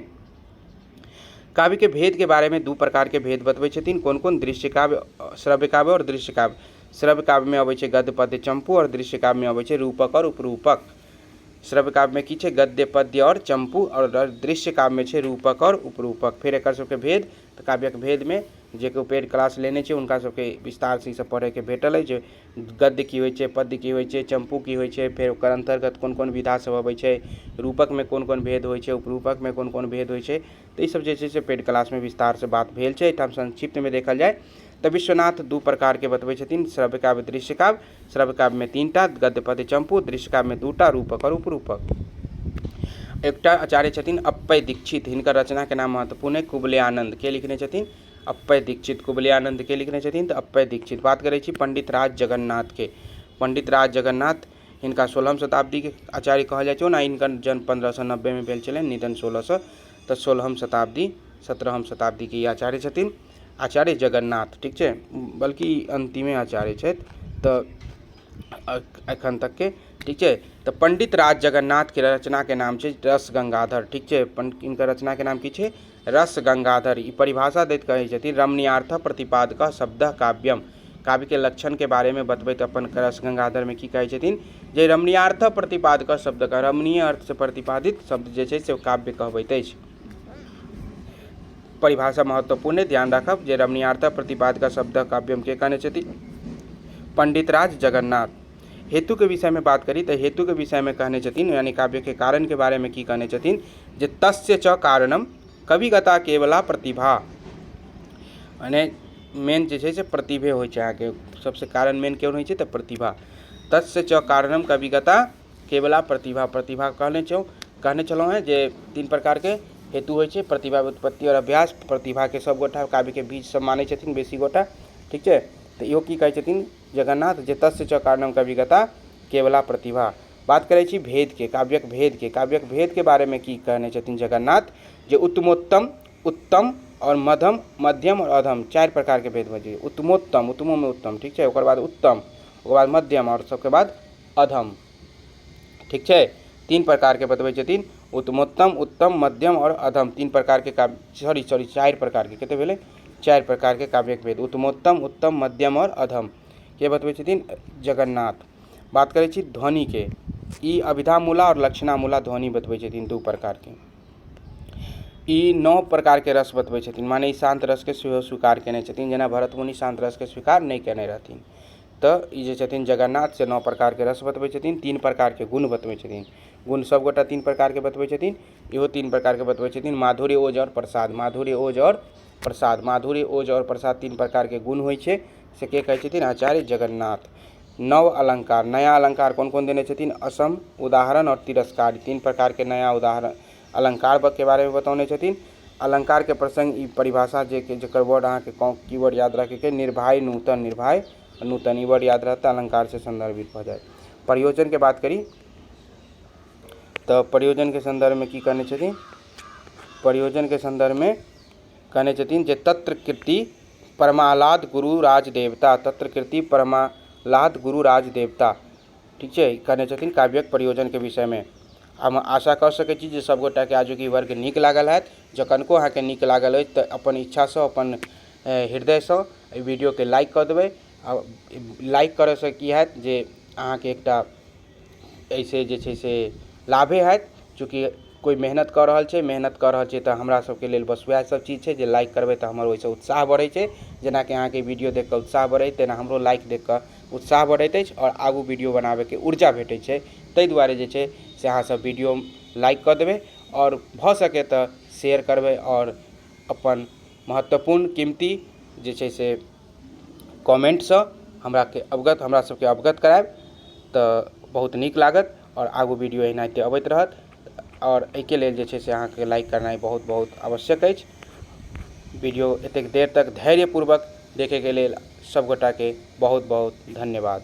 काव्यके भेदके बारेमे 2 प्रकारके भेद बतबै छथिन। कोन कोन? दृश्य काव्य, श्रव्य काव्य आओर दृश्य काव्य। श्रव्य काव्यमे अबै छै गद्य, पद्य, चंपू आओर दृश्य काव्यमे अबै छै रूपक आओर उपरूपक। श्रव्य काव्यमे की छै? गद्य, पद्य आओर चंपू आओर दृश्य काव्यमे छै रूपक आओर उपरूपक। फेर एकर सबके भेद, तऽ काव्यक भेदमे जे केओ पेड क्लास लेने छै हुनका सबके विस्तारसँ ई सब पढ़ैके भेटल अछि। गद्य की होइ छै, पद्य की होइ छै, चंपू की होइ छै, फेर ओकर अन्तर्गत कोन कोन विधा सब अबै छै, रूपकमे कोन कोन भेद होइ छै, उपरूपकमे कोन कोन भेद होइ छै, तऽ ई सब जे छै से पेड क्लासमे विस्तारसँ बात भेल छै। एहिठाम संक्षिप्तमे देखल जाय तऽ विश्वनाथ 2 प्रकारके बतबै छथिन, श्रव्य काव्य, दृश्य काव्य। श्रव्य काव्यमे 3 टा गद्य, पद्य, चंपू, दृश्य काव्यमे 2 टा रूपक आओर उपरूपक। एकटा आचार्य छथिन अप्पय दीक्षित, हिनकर रचनाके नाम महत्वपूर्ण है कुबलयानंद। के लिखने छथिन? अप्पय दीक्षित। कुबलयानंद के लिखने छथिन? तऽ अप्पय दीक्षित। बात करै छी पंडित राज जगन्नाथके। पंडित राज जगन्नाथ हिनका 16म शताब्दीके आचार्य कहल जाइ छै। ओना हिनकर जन्म 1590मे भेल छलनि, निधन 1600, तऽ 16म शताब्दी 17म शताब्दीके ई आचार्य छथिन आचार्य जगन्नाथ, ठीक छै। बल्कि ई अन्तिमे आचार्य छथि। तऽ एखन तकके। ठीक छै, तऽ पंडित राज जगन्नाथके रचनाके नाम छै रस गंगाधर। ठीक छै, हिनकर रचनाके नाम की छै? रस गंगाधर। ई परिभाषा दैत कहै छथिन रमणीयार्थ प्रतिपादक शब्द काव्यम। काव्यके लक्षणके बारेमे बतबैत अपन रस गंगाधरमे की कहै छथिन जे रमणीयार्थ प्रतिपादक शब्दक, रमणीय अर्थसँ प्रतिपादित शब्द जे छै से काव्य कहबैत अछि। परिभाषा महत्वपूर्ण, ध्यान राखब जे रमणीयार्थ प्रतिपादक शब्द काव्यम के कहने छथिन? पंडित राज जगन्नाथ। हेतुके विषयमे बात करी तऽ हेतुके विषयमे कहने छथिन, यानी काव्यके कारणके बारेमे की कहने छथिन जे तस्य च कारणम कविगता केवला प्रतिभा। माने मेन जे छै से प्रतिभे होइ छै अहाँके सबसँ कारण, मेन कोन होइ छै तऽ प्रतिभा। तस्य च कारणम कविगता केवला प्रतिभा। प्रतिभा कहने छौ, कहने छलहुँ हेँ जे तीन प्रकारके हेतु होइ छै, प्रतिभा, उत्पत्ति आओर अभ्यास। प्रतिभाके सब गोटा काव्यके बीज सब मानै छथिन बेसी गोटा। ठीक छै, तऽ इहो की कहै छथिन जगन्नाथ जे तस्य च कारणम कविगता केवला प्रतिभा। बात करै छी भेदके, काव्यक भेदके। काव्यक भेदके बारेमे की कहने छथिन जगन्नाथ जे उत्तमोत्तम, उत्तम आओर मध्यम, मध्यम आओर अधम, चारि प्रकारके भेद भऽ जाइ। उत्तमोत्तम, उत्तमोमे उत्तम, ठीक छै, ओकर बाद उत्तम, ओकर बाद मध्यम आओर सबके बाद अधम। ठीक छै, तीन प्रकारके बतबै छथिन, उत्तमोत्तम, उत्तम, मध्यम आओर अधम, तीन प्रकारके काव्य, सॉरी सॉरी चारि प्रकारके, कते भेलै? चारि प्रकारके काव्यक भेद, उत्तमोत्तम, उत्तम, मध्यम आओर अधम, के बतबै छथिन? जगन्नाथ। बात करै छी ध्वनिके, ई अभिधामूला आओर लक्षणामूला ध्वनि बतबै छथिन दू प्रकारके। ई नओ प्रकारके रस बतबै छथिन, माने ई शान्त रसके सेहो स्वीकार कयने छथिन, जेना भरत मुनि शान्त रसके स्वीकार नहि कयने रहथिन। तऽ ई जे छथिन जगन्नाथ से नओ प्रकारके रस बतबै छथिन, तीन प्रकारके गुण बतबै छथिन। गुण सब गोटा तीन प्रकारके बतबै छथिन, इहो तीन प्रकारके बतबै छथिन, माधुर्य, ओज आओर प्रसाद। माधुर्य, ओज आओर प्रसाद, माधुर्य, ओज आओर प्रसाद तीन प्रकारके गुण होइ छै, से के कहै छथिन? आचार्य जगन्नाथ। नव अलङ्कार, नया अलङ्कार कोन कोन देने छथिन? असम, उदाहरण आओर तिरस्कार, तीन प्रकारके नया उदाहरण अलङ्कारके बारेमे बतौने छथिन। अलङ्कारके प्रसङ्ग ई परिभाषा जे जकर वर्ड अहाँके कीवर्ड याद राखैके, निर्भाय नूतन, निर्भाय नूतन, ई वर्ड याद रहत तऽ अलङ्कारसँ सन्दर्भित भऽ जायत। प्रयोजनके बात करी तऽ प्रयोजनके सन्दर्भमे की कहने छथिन? प्रयोजनके सन्दर्भमे कहने छथिन जे तत्र कृति परमालाद गुरु राज देवता, तत्र कृति परमालाद गुरु राज देवता। ठीक छै, कहने छथिन काव्यक प्रयोजनके विषयमे। हम आशा कऽ सकै छी जे सभगोटाके आजुक ई वर्ग नीक लागल हैत। जँ कनिको अहाँके नीक लागल अछि तऽ अपन इच्छासँ, अपन हृदयसँ एहि वीडियोके लाइक कऽ देबै। आ लाइक करयसँ की हैत जे अहाँके एकटा एहिसँ जे छै से लाभे हैत। चूँकि कोइ मेहनत कऽ रहल छै, मेहनत कऽ रहल छै तऽ हमरा सबके लेल बस वएह सब चीज छै जे लाइक करबै तऽ हमर ओहिसँ उत्साह बढ़ै छै। जेनाकि अहाँके वीडियो देखि कऽ उत्साह बढ़ै, तेना हमरो लाइक देखि कऽ उत्साह बढ़ैत अछि आओर आगू वीडियो बनाबैके ऊर्जा भेटै छै। ताहि दुआरे जे छै से अहाँसब वीडियो लाइक कऽ देबै आओर भऽ सकै तऽ शेयर करबै आओर अपन महत्वपूर्ण कीमती जे छै से कमेन्टसँ हमराके अवगत, हमरा सबके अवगत करायब तऽ बहुत नीक लागत आओर आगू वीडियो एनाहिते अबैत रहत। आओर एहिके लेल जे छै से अहाँके लाइक करनाइ बहुत बहुत आवश्यक अछि। वीडियो एतेक देर तक धैर्यपूर्वक देखैके लेल सभगोटाके बहुत बहुत धन्यवाद।